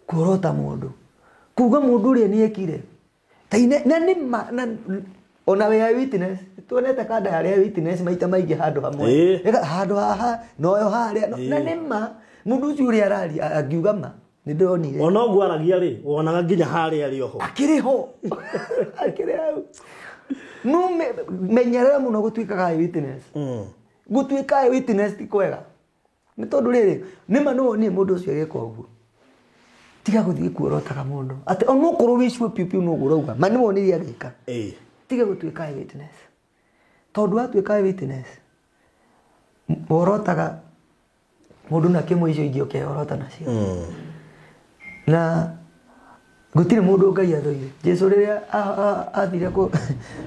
kuorota mũndũ, kuga mũndũ ũrĩa nĩ ekire na nĩ ma na ona we are witness, tuonete kanda ya witness maita maingĩ handũ hamwe. Ĩka handũ haha noyo harĩa na nĩ ma mũndũ ũcio ũrĩa araria angiuga ma nĩ ndĩronire. Ona ũguo aragia rĩ, wonaga nginya harĩa arĩ oho. Akĩrĩ ho, akĩrĩ hau. No menyerera mũno gũtuĩkaga eye witness. Gũtuĩka eye witness ti kwega, nĩ tondũ rĩrĩ nĩma no wonire mũndũ ũcio agĩka ũguo. Tiga gũthiĩ kuorotaga mũndũ atĩ onokorwo wĩ sure piũ piũ nũguo ũrauga ma nĩ wonire agĩka. Tiga gũtuĩka eye witness, tondũ watuĩka eye witness worotaga Mũndũ na kĩmwe icio ingĩ ũkeorota nacio. Na gũtirĩ mũndũ Ngai athũire. Jesu rĩrĩa athire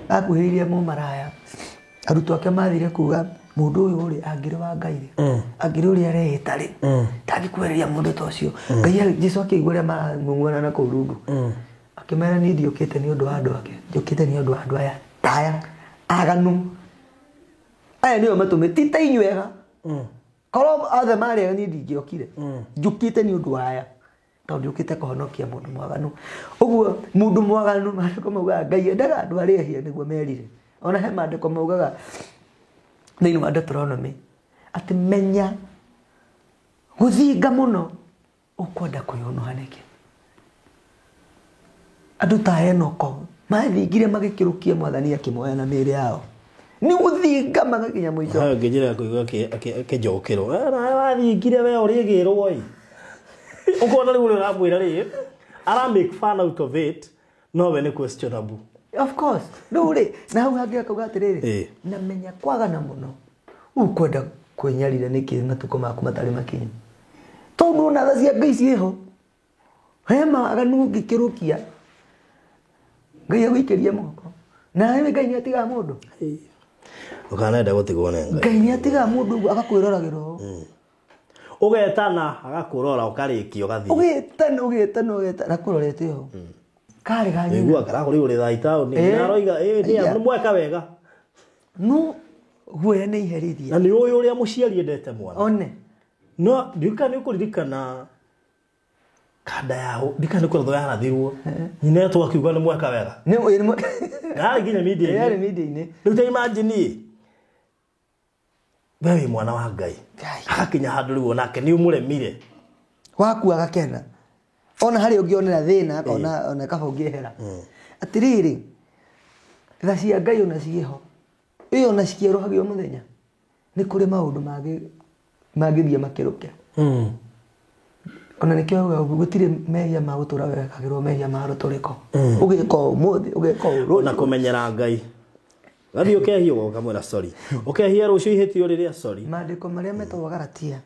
akuhĩrĩirie mũmaraya, arutwo ake mathire kuga mũndũ ũyũ rĩ angĩrĩ wa Ngai rĩ, angĩrĩ ũrĩa areĩta rĩ, ndangĩkuhĩrĩria mũndũ ta ũcio. Ngai Jesu akĩigua ũrĩa marang'ung'uana na kũu rungu, akĩmera niĩ ndiũkĩte nĩ ũndũ wa andũ ake, njũkĩte nĩ ũndũ wa andũ aya ta aya aganu. Aya nĩo matũmĩte, ti ta inyuĩ ega. Korwo othe marĩ ega niĩ ndingĩokire. Njũkĩte nĩ ũndũ wa aya. Tondũ njũkĩte kũhonokia mũndũ mwaganu. Ũguo mũndũ mwaganu maandĩko maugaga Ngai endaga andũ arĩa ehia nĩguo merire. Ona he maandĩko maugaga thĩinĩ wa Deuteronomy atĩ menya gũthinga mũno ũkwenda kwĩyũnũha nĩkĩ. Andũ ta Enoko mathingire magĩkĩrũkia mwathani akĩmoya na mĩĩrĩ yao. Nĩ gũthinga magakinya mũico. Hayo ngĩnjĩra kũigua akĩnjokĩrwo. Nawe wathingire we ũrĩgĩrwo ĩ. Ũkona rĩu ũrĩa ũramwĩra rĩ, ara make fun out of it, no we nĩ questionable. Of course. Rĩu rĩ, na hau hangĩ akauga atĩrĩrĩ, na menya kwagana mũno ũkwenda kwĩnyarira nĩkĩ matukũ maku matarĩ makinyu. Tondũ ona tha cia Ngai ciĩho. He maganu ũngĩkĩrũkia Ngai agũikĩrie moko. Na Ngai nĩ atigaga mũndũ. Ũkanenda gũtigwo nĩ Ngai. Ngai nĩ atigaga mũndũ ũguo agakwĩroragĩra ũũ. Ũgetana agakũrora ũkarĩkia ũgathiĩ. Ũgĩtana ũgĩtana ũgĩtana akũrorete ũũ. Karĩ ga nyina. Ũigua karahũrĩrwo rĩ thaa itaũni. Na aroiga ĩ nĩ mweka wega. No guoya nĩ iherithia. Na nĩ ũĩ ũrĩa mũciari endete mwana. One. No ndiũka nĩ ũkũririkana kanda ya ndika nĩ kũrathwo yarathirwo. Nyina etwo akiuga nĩ mweka wega. Nĩ nĩ Na yarĩ nginya media-inĩ. Yarĩ media-inĩ. Rĩu ta imagine we wĩ mwana wa Ngai. Agakinya handũ rĩu onake nĩ ũmũremire. Waku agakena. Ona harĩa ũngĩonera thĩna akona ona kaba ũngĩehera. Atĩrĩrĩ, tha cia Ngai ona ciĩho. Ĩyo ona cikĩerũhagio mũthenya. Nĩ kũrĩ maũndũ mangĩthiĩ makĩrũke. Ona nĩkĩo auga ũguo, gũtirĩ mehia ma gũtũra wekagĩrwo mehia ma rũtũrĩko. Ũgĩka ũmũthĩ, ũgĩka ũrũciũ. Na kũmenyera Ngai. Gathiĩ ũkehia ũkamwĩra sorry. Ũkehia rũciũ ihĩtio rĩrĩa sorry. Maandĩko marĩa metagwo Galatia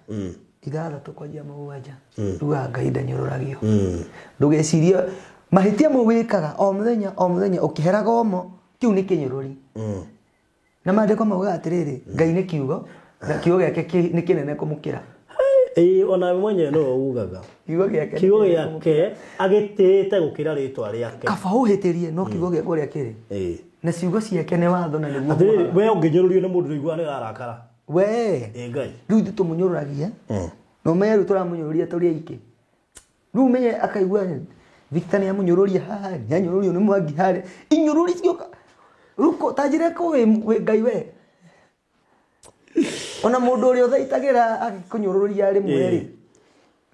6 kwanjia 7 rugaga Ngai ndanyũrũragio. Ndũgecirie mahĩtia mau wĩkaga o mũthenya o mũthenya ũkĩheraga ũmo, kĩu nĩ kĩnyũrũri. Na maandĩko maugaga atĩrĩrĩ, Ngai nĩ kiugo na kiugo gĩake nĩ kĩnene kũmũkĩra. Ĩĩ ona we mwenyewe nĩwe ugaga. Kiugo gĩake nĩ Kiugo kĩnene kũmũkĩra. gĩake agĩtĩĩte gũkĩra rĩtwa rĩake. Kaba ũhĩtĩrie no kiugo gĩake ũrĩa kĩrĩ. Na ciugo ciake nĩ watho na nĩguo. Atĩrĩrĩ, we ũngĩnyũrũrio nĩ mũndũ ũiguaga nĩ ũrarakara. We. Ĩ Ngai. Rĩu ithuĩ tũmũnyũrũragia. Na ũmenye rĩu tũramũnyũrũria tũrĩ aingĩ. Rĩu ũmenye akaigua Victor nĩ amũnyũrũria haha, nĩ anyũrũrio nĩ Mwangi harĩa. Inyũrũri cioka. Rĩu ta njĩra ko wĩ Ngai we. Ona mũndũ ũrĩa ũthaitagĩra agĩkũnyũrũria rĩmwe rĩ.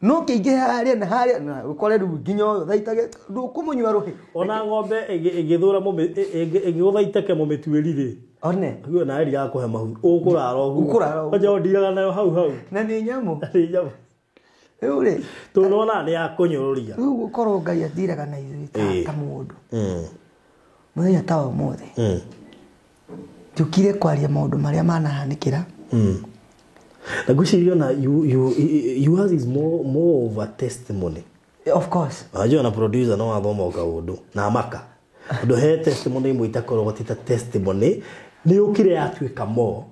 No kĩingĩ harĩa na harĩa na ũkore rĩu nginya ũyũ ũthaitage ndũkũmũnyua rũhĩ. Ona ng'ombe ĩgĩthũra ĩgĩgũthaitake mũmĩtuĩri rĩ. One. Ũguo na ĩriaga kũhe mahu. Ũkũrara ũguo. Ũkũrara ũguo. Kwanja ũndiraga nayo hau hau. Na nĩ nyamũ. Nĩ nyamũ. Rĩu rĩ. Tondũ nĩwona nĩ yakũnyũrũria. Rĩu gũkorwo Ngai atiraga na ithuĩ ta mũndũ. Mũthenya ta ũmũthĩ. Njũkire kwaria maũndũ marĩa manahanĩkĩra. Na ngwĩciria ona yours is more of a testimony. Of course. Wajua na producer no athoma o kaũndũ na maka. Tondũ he testimony imwe itakoragwo ti ta testimony nĩ yũkire yatuĩka more.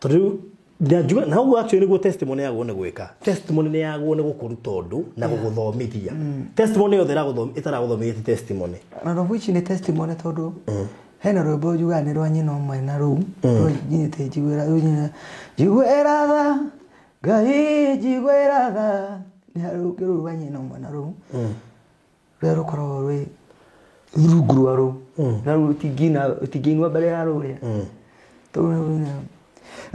Tondũ rĩu na na ũguo actually nĩguo testimony yagwo nĩ gwĩka. Testimony nĩ yagwo nĩ gũkũruta ũndũ na gũgũthomithia. Testimony yothe ĩtaragũthomithia ti testimony. Na of which nĩ testimony tondũ hena rwĩmbo njugaga nĩ rwa nyina ũmwe na rũu nyinyĩte njiguĩra njiguĩra tha Ngai njiguĩra tha nĩ rũngĩ rũu rwa nyina ũmwe na rũu rũrĩa rũkoragwo rwĩ rungu rwa rũu na rũu rũtingĩinwo mbere ya rũrĩa.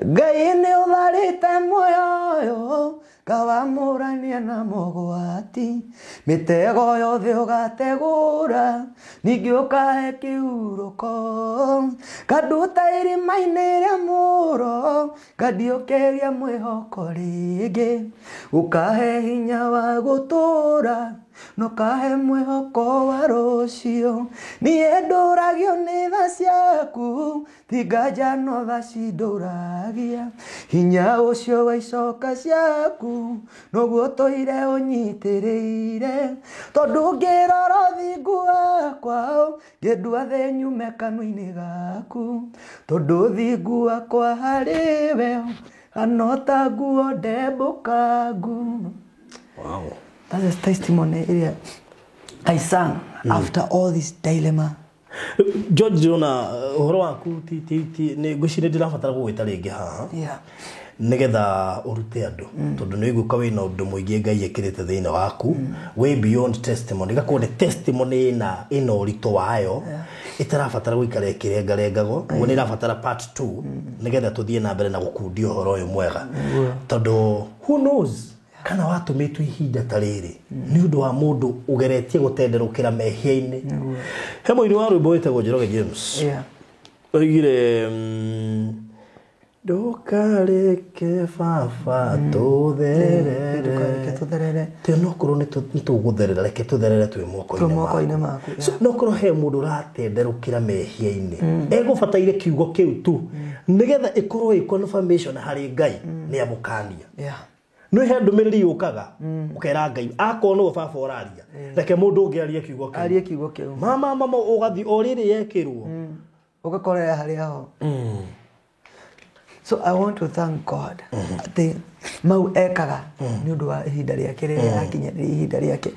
Ngai nĩ ũtharĩte muoyo ũyũ ngawamũrania na mogwati mĩtego yothe ũgategũra ningĩ ũkahe kĩhurũko nganduta irima-inĩ rĩa mũro ngandiũkĩria mwĩhoko rĩngĩ ũkahe hinya wa gũtũra na ũkahe mwĩhoko wa rũciũ niĩ ndũragio nĩ tha ciaku ti nganja no tha cindũragia. ndũhoragia hinya ũcio wa icoka ciaku noguo tũire ũnyitĩrĩire tondũ ngĩrora thingu wakwa ngĩndua thĩ nyume kanua-inĩ gaku tondũ thingu wakwa harĩ we hana ta nguo ndembũkangu. Wow. That's a testimony ĩrĩa I sang after all this dilemma. George, ndĩrona ũhoro waku ti ti ti nĩ ngwĩciria ndĩrabatara gũgwĩta rĩngĩ haha Yeah. nĩgetha ũrute andũ tondũ nĩ ũiguĩka wĩna ũndũ mũingĩ Ngai ekĩrĩte thĩinĩ waku way beyond testimony, ĩgakorwo nĩ testimony ĩna ũritũ wayo ĩtarabatara gũikara ĩkĩrengarengagwo, ũguo nĩ ĩrabatara part 2 nĩgetha tũthiĩ na mbere na gũkundia ũhoro ũyũ mwega, tondũ who knows kana watũmĩtwo ihinda ta rĩrĩ nĩ ũndũ wa mũndũ ũgeretie gũtenderũkĩra mehia-inĩ. He mũini wa rwĩmbo wĩtagwo Njoroge James Yeah. oigire ndũkareke baba tũtherere. Ndũkareke tũtherere. Tĩ no korwo nĩ tũgũtherera, reke tũtherere twĩ Twĩ moko-inĩ moko-inĩ maku, So, no korwo he mũndũ ũratenderũkĩra mehia-inĩ egũbataire kiugo kĩu tu nĩgetha ĩkorwo ĩ confirmation harĩ Ngai nĩ amũkania. Yeah. No he ndũmĩrĩri yũkaga ũkera Ngai akorwo nĩwe baba ũraria, reke mũndũ ũngĩ arie kiugo kĩu. Arie kiugo kĩu. Mama mama ũgathiĩ o rĩrĩ yekĩrwo. Ũgakorera harĩa ho. So I want to thank God atĩ mau ekaga nĩ ũndũ wa ihinda rĩake rĩrĩa akinya ihinda rĩake.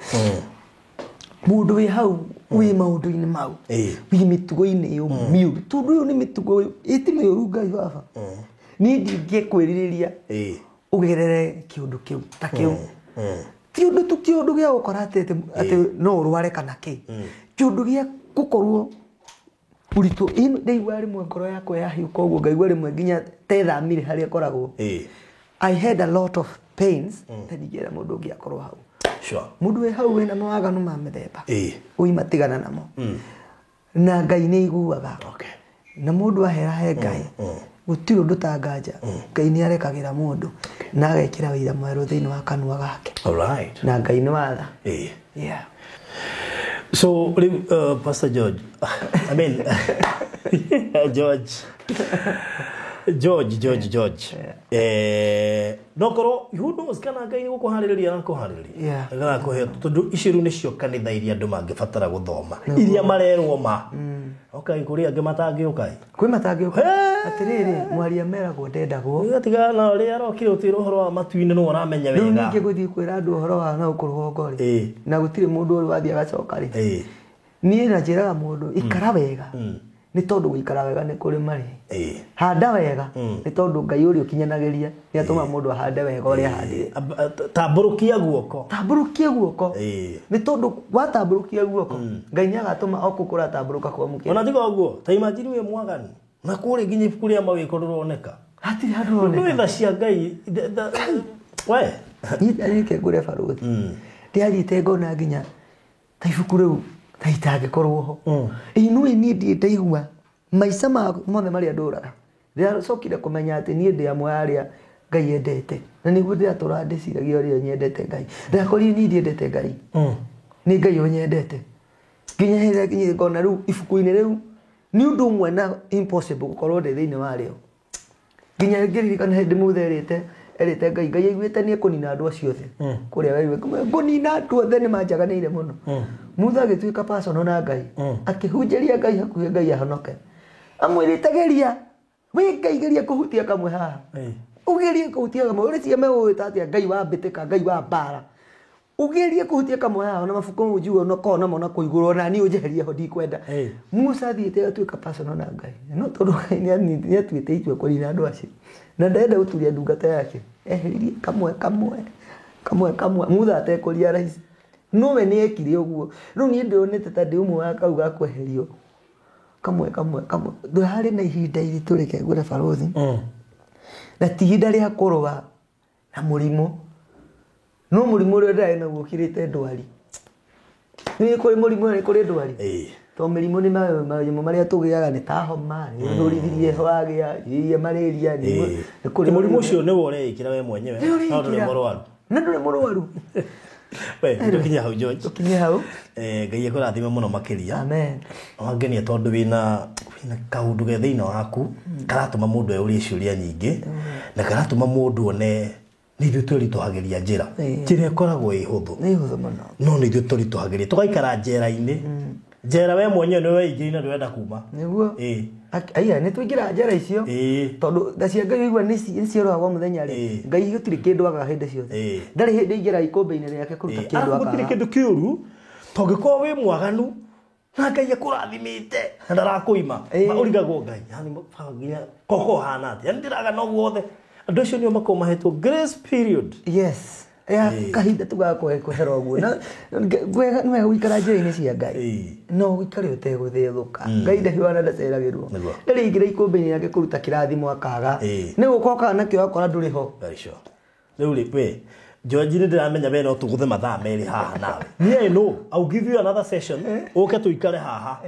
Mũndũ wĩ hau wĩ maũndũ-inĩ mau wĩ mĩtugo-inĩ ĩyo mĩũru, tondũ ũyũ nĩ mĩtugo ĩti mĩũru Ngai baba. Niĩ ndingĩkwĩrirĩria ũgerere kĩũndũ kĩu ta kĩu. Ti ũndũ tu kĩũndũ gĩa gũkora atĩ atĩ no ũrware kana kĩ. Kĩũndũ gĩa gũkorwo ũritũ ĩno ndaigua rĩmwe ngoro yakwa yahiũka ũguo ngaigua rĩmwe nginya tethamire harĩa ngoragwo. I had a lot of pains na ndingĩenda mũndũ ũngĩ akorwo hau. Sure. Mũndũ wĩ hau wĩna mawaganu ma mĩthemba ũima tigana namo. Na Ngai nĩ aiguaga. Okay. Na mũndũ ahera he Ngai gũtirĩ ũndũ tanganja. Ngai nĩ arekagĩra mũndũ na agekĩra wĩira mwerũ thĩinĩ wa kanua gake. All right. Na Ngai nĩ watha. Yeah. So, Pastor George, I mean, George. No korwo, who knows kana Ngai nĩ gũkũharĩrĩria arakũharĩrĩria. Yeah. Agakũhe tondũ icio rĩu nĩcio kanitha iria andũ mangĩbatara gũthoma. Iria marerwo ma. Okay, kũrĩ angĩ matangĩũka. Kwĩ matangĩũka. Atĩrĩrĩ, mwaria meragwo ndendagwo. Tigana na ũrĩa arokire ũtwĩre ũhoro wa matu-inĩ nĩwe ũramenya Rĩu wega. ningĩ gũthiĩ kwĩra andũ ũhoro wa na gũkũ rũgongo rĩ. Na gũtirĩ mũndũ ũrĩ wathiĩ agacoka rĩ. Niĩ na njĩraga mũndũ ikara wega. Nĩ tondũ gũikara wega nĩ kũrĩ marĩhi. Handa wega nĩ tondũ Ngai ũrĩa ũkinyanagĩria nĩ atũma mũndũ ahande wega ũrĩa ahandire. Tambũrũkia guoko. Tambũrũkia guoko. Nĩ tondũ watambũrũkia guoko Ngai nĩ agatũma o kũu kũratambũrũka kwamũkĩra. Ona tiga ũguo, ta imagine wĩ mwaganu. Na kũrĩ nginya ibuku rĩa mawĩko rũroneka. Hatirĩ handũ rũroneka. Nĩ tha cia Ngai. We. Niĩ ndarĩkia ngũre barũthi. Ndĩathiĩte ngona nginya ta ibuku rĩu ta itangĩkorwo ho. Ĩ no niĩ ndirĩ ndaigua maica mothe marĩa ndũraga. Ndĩracokire kũmenya atĩ niĩ ndĩ amwe arĩa Ngai endete. Na nĩguo ndĩratũra ndĩciragia ũrĩa nyendete Ngai. Ndĩrakorire niĩ ndiendete Ngai. Nĩ Ngai ũnyendete. Nginya hĩndĩ ĩrĩa ngona rĩu ibuku-inĩ rĩu nĩ ũndũ ũmwe na impossible gũkorwo ndĩ thĩinĩ warĩo. Nginya ngĩririkana hĩndĩ Mutha erĩte Ngai, Ngai aiguĩte nĩ ekũnina andũ acio othe. Kũrĩa werũ, ngũnina andũ othe nĩ manjaganĩire mũno. Mutha agĩtuĩka personal na Ngai. Akĩhunjĩria Ngai hakuhĩ Ngai ahonoke. Amwĩrĩte geria, wĩ Ngai geria kũhutia kamwe haha. Ũgerie kũhutia kamwe, ũrĩcie megũgwĩta atĩa Ngai wa mbĩtĩka, Ngai wa mbara. Ũgerie kũhutia kamwe haha na mabuku mau njiguo no korwo namo na kũu igũrũ ona niĩ ũnjeherie ho ndikwenda. Musa athiĩte agatuĩka personal na Ngai. No tondũ Ngai nĩatuĩte itua kũnina andũ acio. Na ndarenda gũturia ndungata yake. Eheririe kamwe kamwe kamwe kamwe. Mutha atekũria rahisi. No we nĩekire ũguo. Rĩu niĩ ndĩronete ta ndĩ ũmwe wa kau ga kweherio. Kamwe kamwe kamwe. Ndũrarĩ na ihinda iritũ reke ngwĩre barũthi. Na ti ihinda rĩa kũrũa na mũrimũ. No mũrimũ ũrĩa ndĩrarĩ naguo ũkĩrĩte ndwari. Nĩ kũrĩ mũrimũ na nĩ kũrĩ ndwari. To mĩrimũ nĩ manyamũ marĩa tũgĩaga nĩ ta homa, nĩ ũrũrithirie wagĩa, iria malaria, nĩ kũrĩ mũrimũ ũcio nĩwe ũreĩkĩra we mwenyewe, no ndũrĩ mũrwaru. Na ndũrĩ mũrwaru. We, tũkinye hau George. Tũkinye hau. Ngai akũrathime mũno makĩria. Amen. Wangenia tondũ wĩna Wĩna kaũndũ ge thĩinĩ waku karatũma mũndũ eyũrie ciũria nyingĩ na karatũma mũndũ one nĩ ithuĩ twĩritũhagĩria njĩra. Ĩĩ. Njĩra ĩkoragwo ĩ hũthũ, Nĩ hũthũ mũno. No nĩ ithuĩ tũritũhagĩria tũgaikara njera-inĩ. Njera we mwenyewe nĩ weingĩrire na ndũrenda kuma. Nĩguo. Ĩĩ. Aya nĩ tũingĩra njera icio. Ĩĩ. Tondũ tha cia Ngai ũigua nĩ ciorohagwo mũthenya rĩ. Ĩĩ. Ngai gũtirĩ kĩndũ agaga hĩndĩ ciothe. Ĩĩ. Ndarĩ hĩndĩ aingĩra ikũmbĩ-inĩ rĩake kũruta Ĩĩ, kĩndũ arabu gũtirĩ akaga. kĩndũ kĩũru tongĩkorwo wĩ mwaganu na Ngai akũrathimĩte na ndarakũima. Ĩĩ. Ma ũrigagwo Ngai yani baba nginya koko hana atĩa, yani ndĩraga no guothe. Andũ acio nĩo makoragwo mahetwo grace period. Yes, ya kahinda tu ga kwehera ũguo na wega nĩ wega gũikara njĩra-inĩ cia Ngai. Ĩĩ. No ũikare ũtegũthethũka. Ngai ndahiũana, ndaceragĩrwo. Nĩguo. Ndarĩ aingĩra ikũmbĩ-inĩ rĩake kũruta kĩrathimo akaga. Ĩĩ. Nĩ gũka okaga nakĩo akora ndũrĩ ho. Very sure. Rĩu rĩ, we George, nĩ ndĩramenya we no tũgũthe mathaa 2 haha nawe. Niĩ I know I'll give you another session, ũke tũikare haha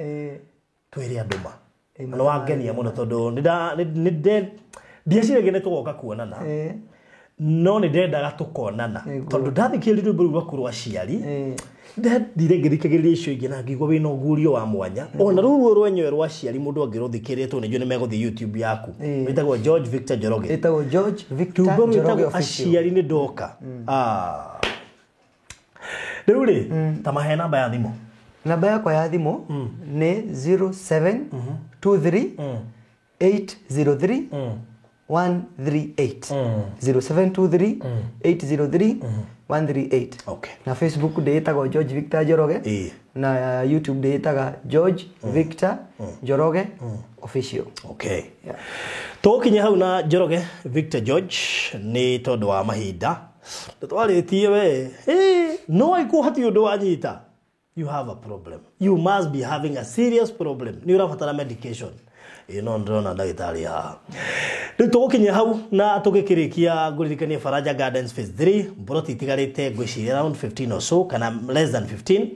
twĩre andũ ma. Ĩĩ. Na wangenia mũno tondũ ndieciragia nĩ tũgoka kuonana, no nĩ ndendaga tũkonana Nĩguo. tondũ ndathikĩrĩria rwĩmbo rũu rwaku rwa aciari, Ĩĩ. ndathire ngĩthikagĩrĩria icio ingĩ na ngĩigua wĩna ũguũrio wa mwanya. Ona rũu ruo rwenyewe rwa aciari, mũndũ angĩrũthikĩrĩria tondũ nĩnjũĩ nĩ megũthiĩ YouTube yaku. Ĩĩ. Wĩtagwo George Victor Njoroge. Ĩtagwo George Victor Rwĩmbo Njoroge rwĩtagwo Official. Aciari Nĩ Ndoka. Ah. Rĩu rĩ, ta mahe namba ya thimũ. Namba yakwa ya thimũ nĩ 0723 803 138, 0723 803 138. Okay. Na Facebook ndĩĩtagwo George Victor Njoroge. Ĩĩ. Na YouTube ndĩĩtaga George Victor Njoroge Official. Okay. Yeah. Tũgũkinya hau na Njoroge Victor George nĩ tondũ wa mahinda twarĩtie we. Ĩ, no aikwo hatirĩ ũndũ wanyita. You have a problem, you must be having a serious problem, nĩ ũrabatara medication. Ĩ, no ndĩrona ndagĩtarĩ haha. Rĩu tũgũkinya hau na tũgĩkĩrĩkia ngũririkanie Faraja Gardens Phase 3 mburoti itigarĩte ngwĩciria around 15 or so kana less than 15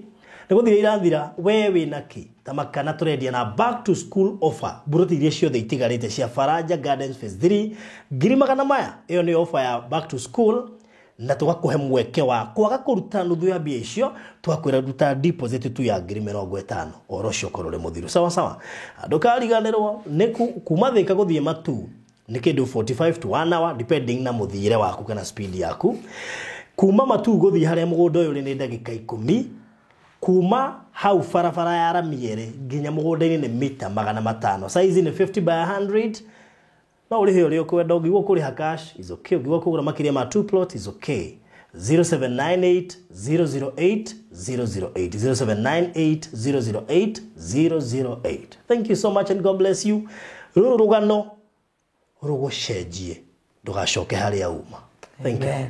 nĩ gũthira irathira. We wĩna kĩ ta makana tũrendia na back to school offer mburoti iria ciothe itigarĩte cia Faraja Gardens Phase 3 ngiri magana maya. Ĩyo nĩ offer ya back to school na tũgakũhe mweke wa kwaga kũruta nuthu ya mbia icio, tũgakwĩra ruta deposit tu ya ngiri 50, ũhoro ũcio ũkorwo ũrĩ mũthiru. Sawa sawa, ndũkariganĩrwo nĩ kuma Thĩka gũthiĩ Matu nĩ kĩndũ 45 to 1 hour depending na mũthiĩre waku kana speed yaku. Kuma Matu gũthiĩ harĩa mũgũnda ũyũ ũrĩ nĩ ndagĩka 10. Kuma hau barabara ya Ramiere nginya mũgũnda-inĩ nĩ mita 500. Size nĩ 50 by 100. No ũrĩhe ũrĩa ũkwenda. Ũngĩigua kũrĩha cash is okay, ũngĩigua kũgũra makĩria ma 2 plot is okay. 0798 008 008, 0798 008 008. Thank you so much and God bless you. Rũrũ rũgano rũgũcenjie, ndũgacoke harĩa uma. Thank you. Amen.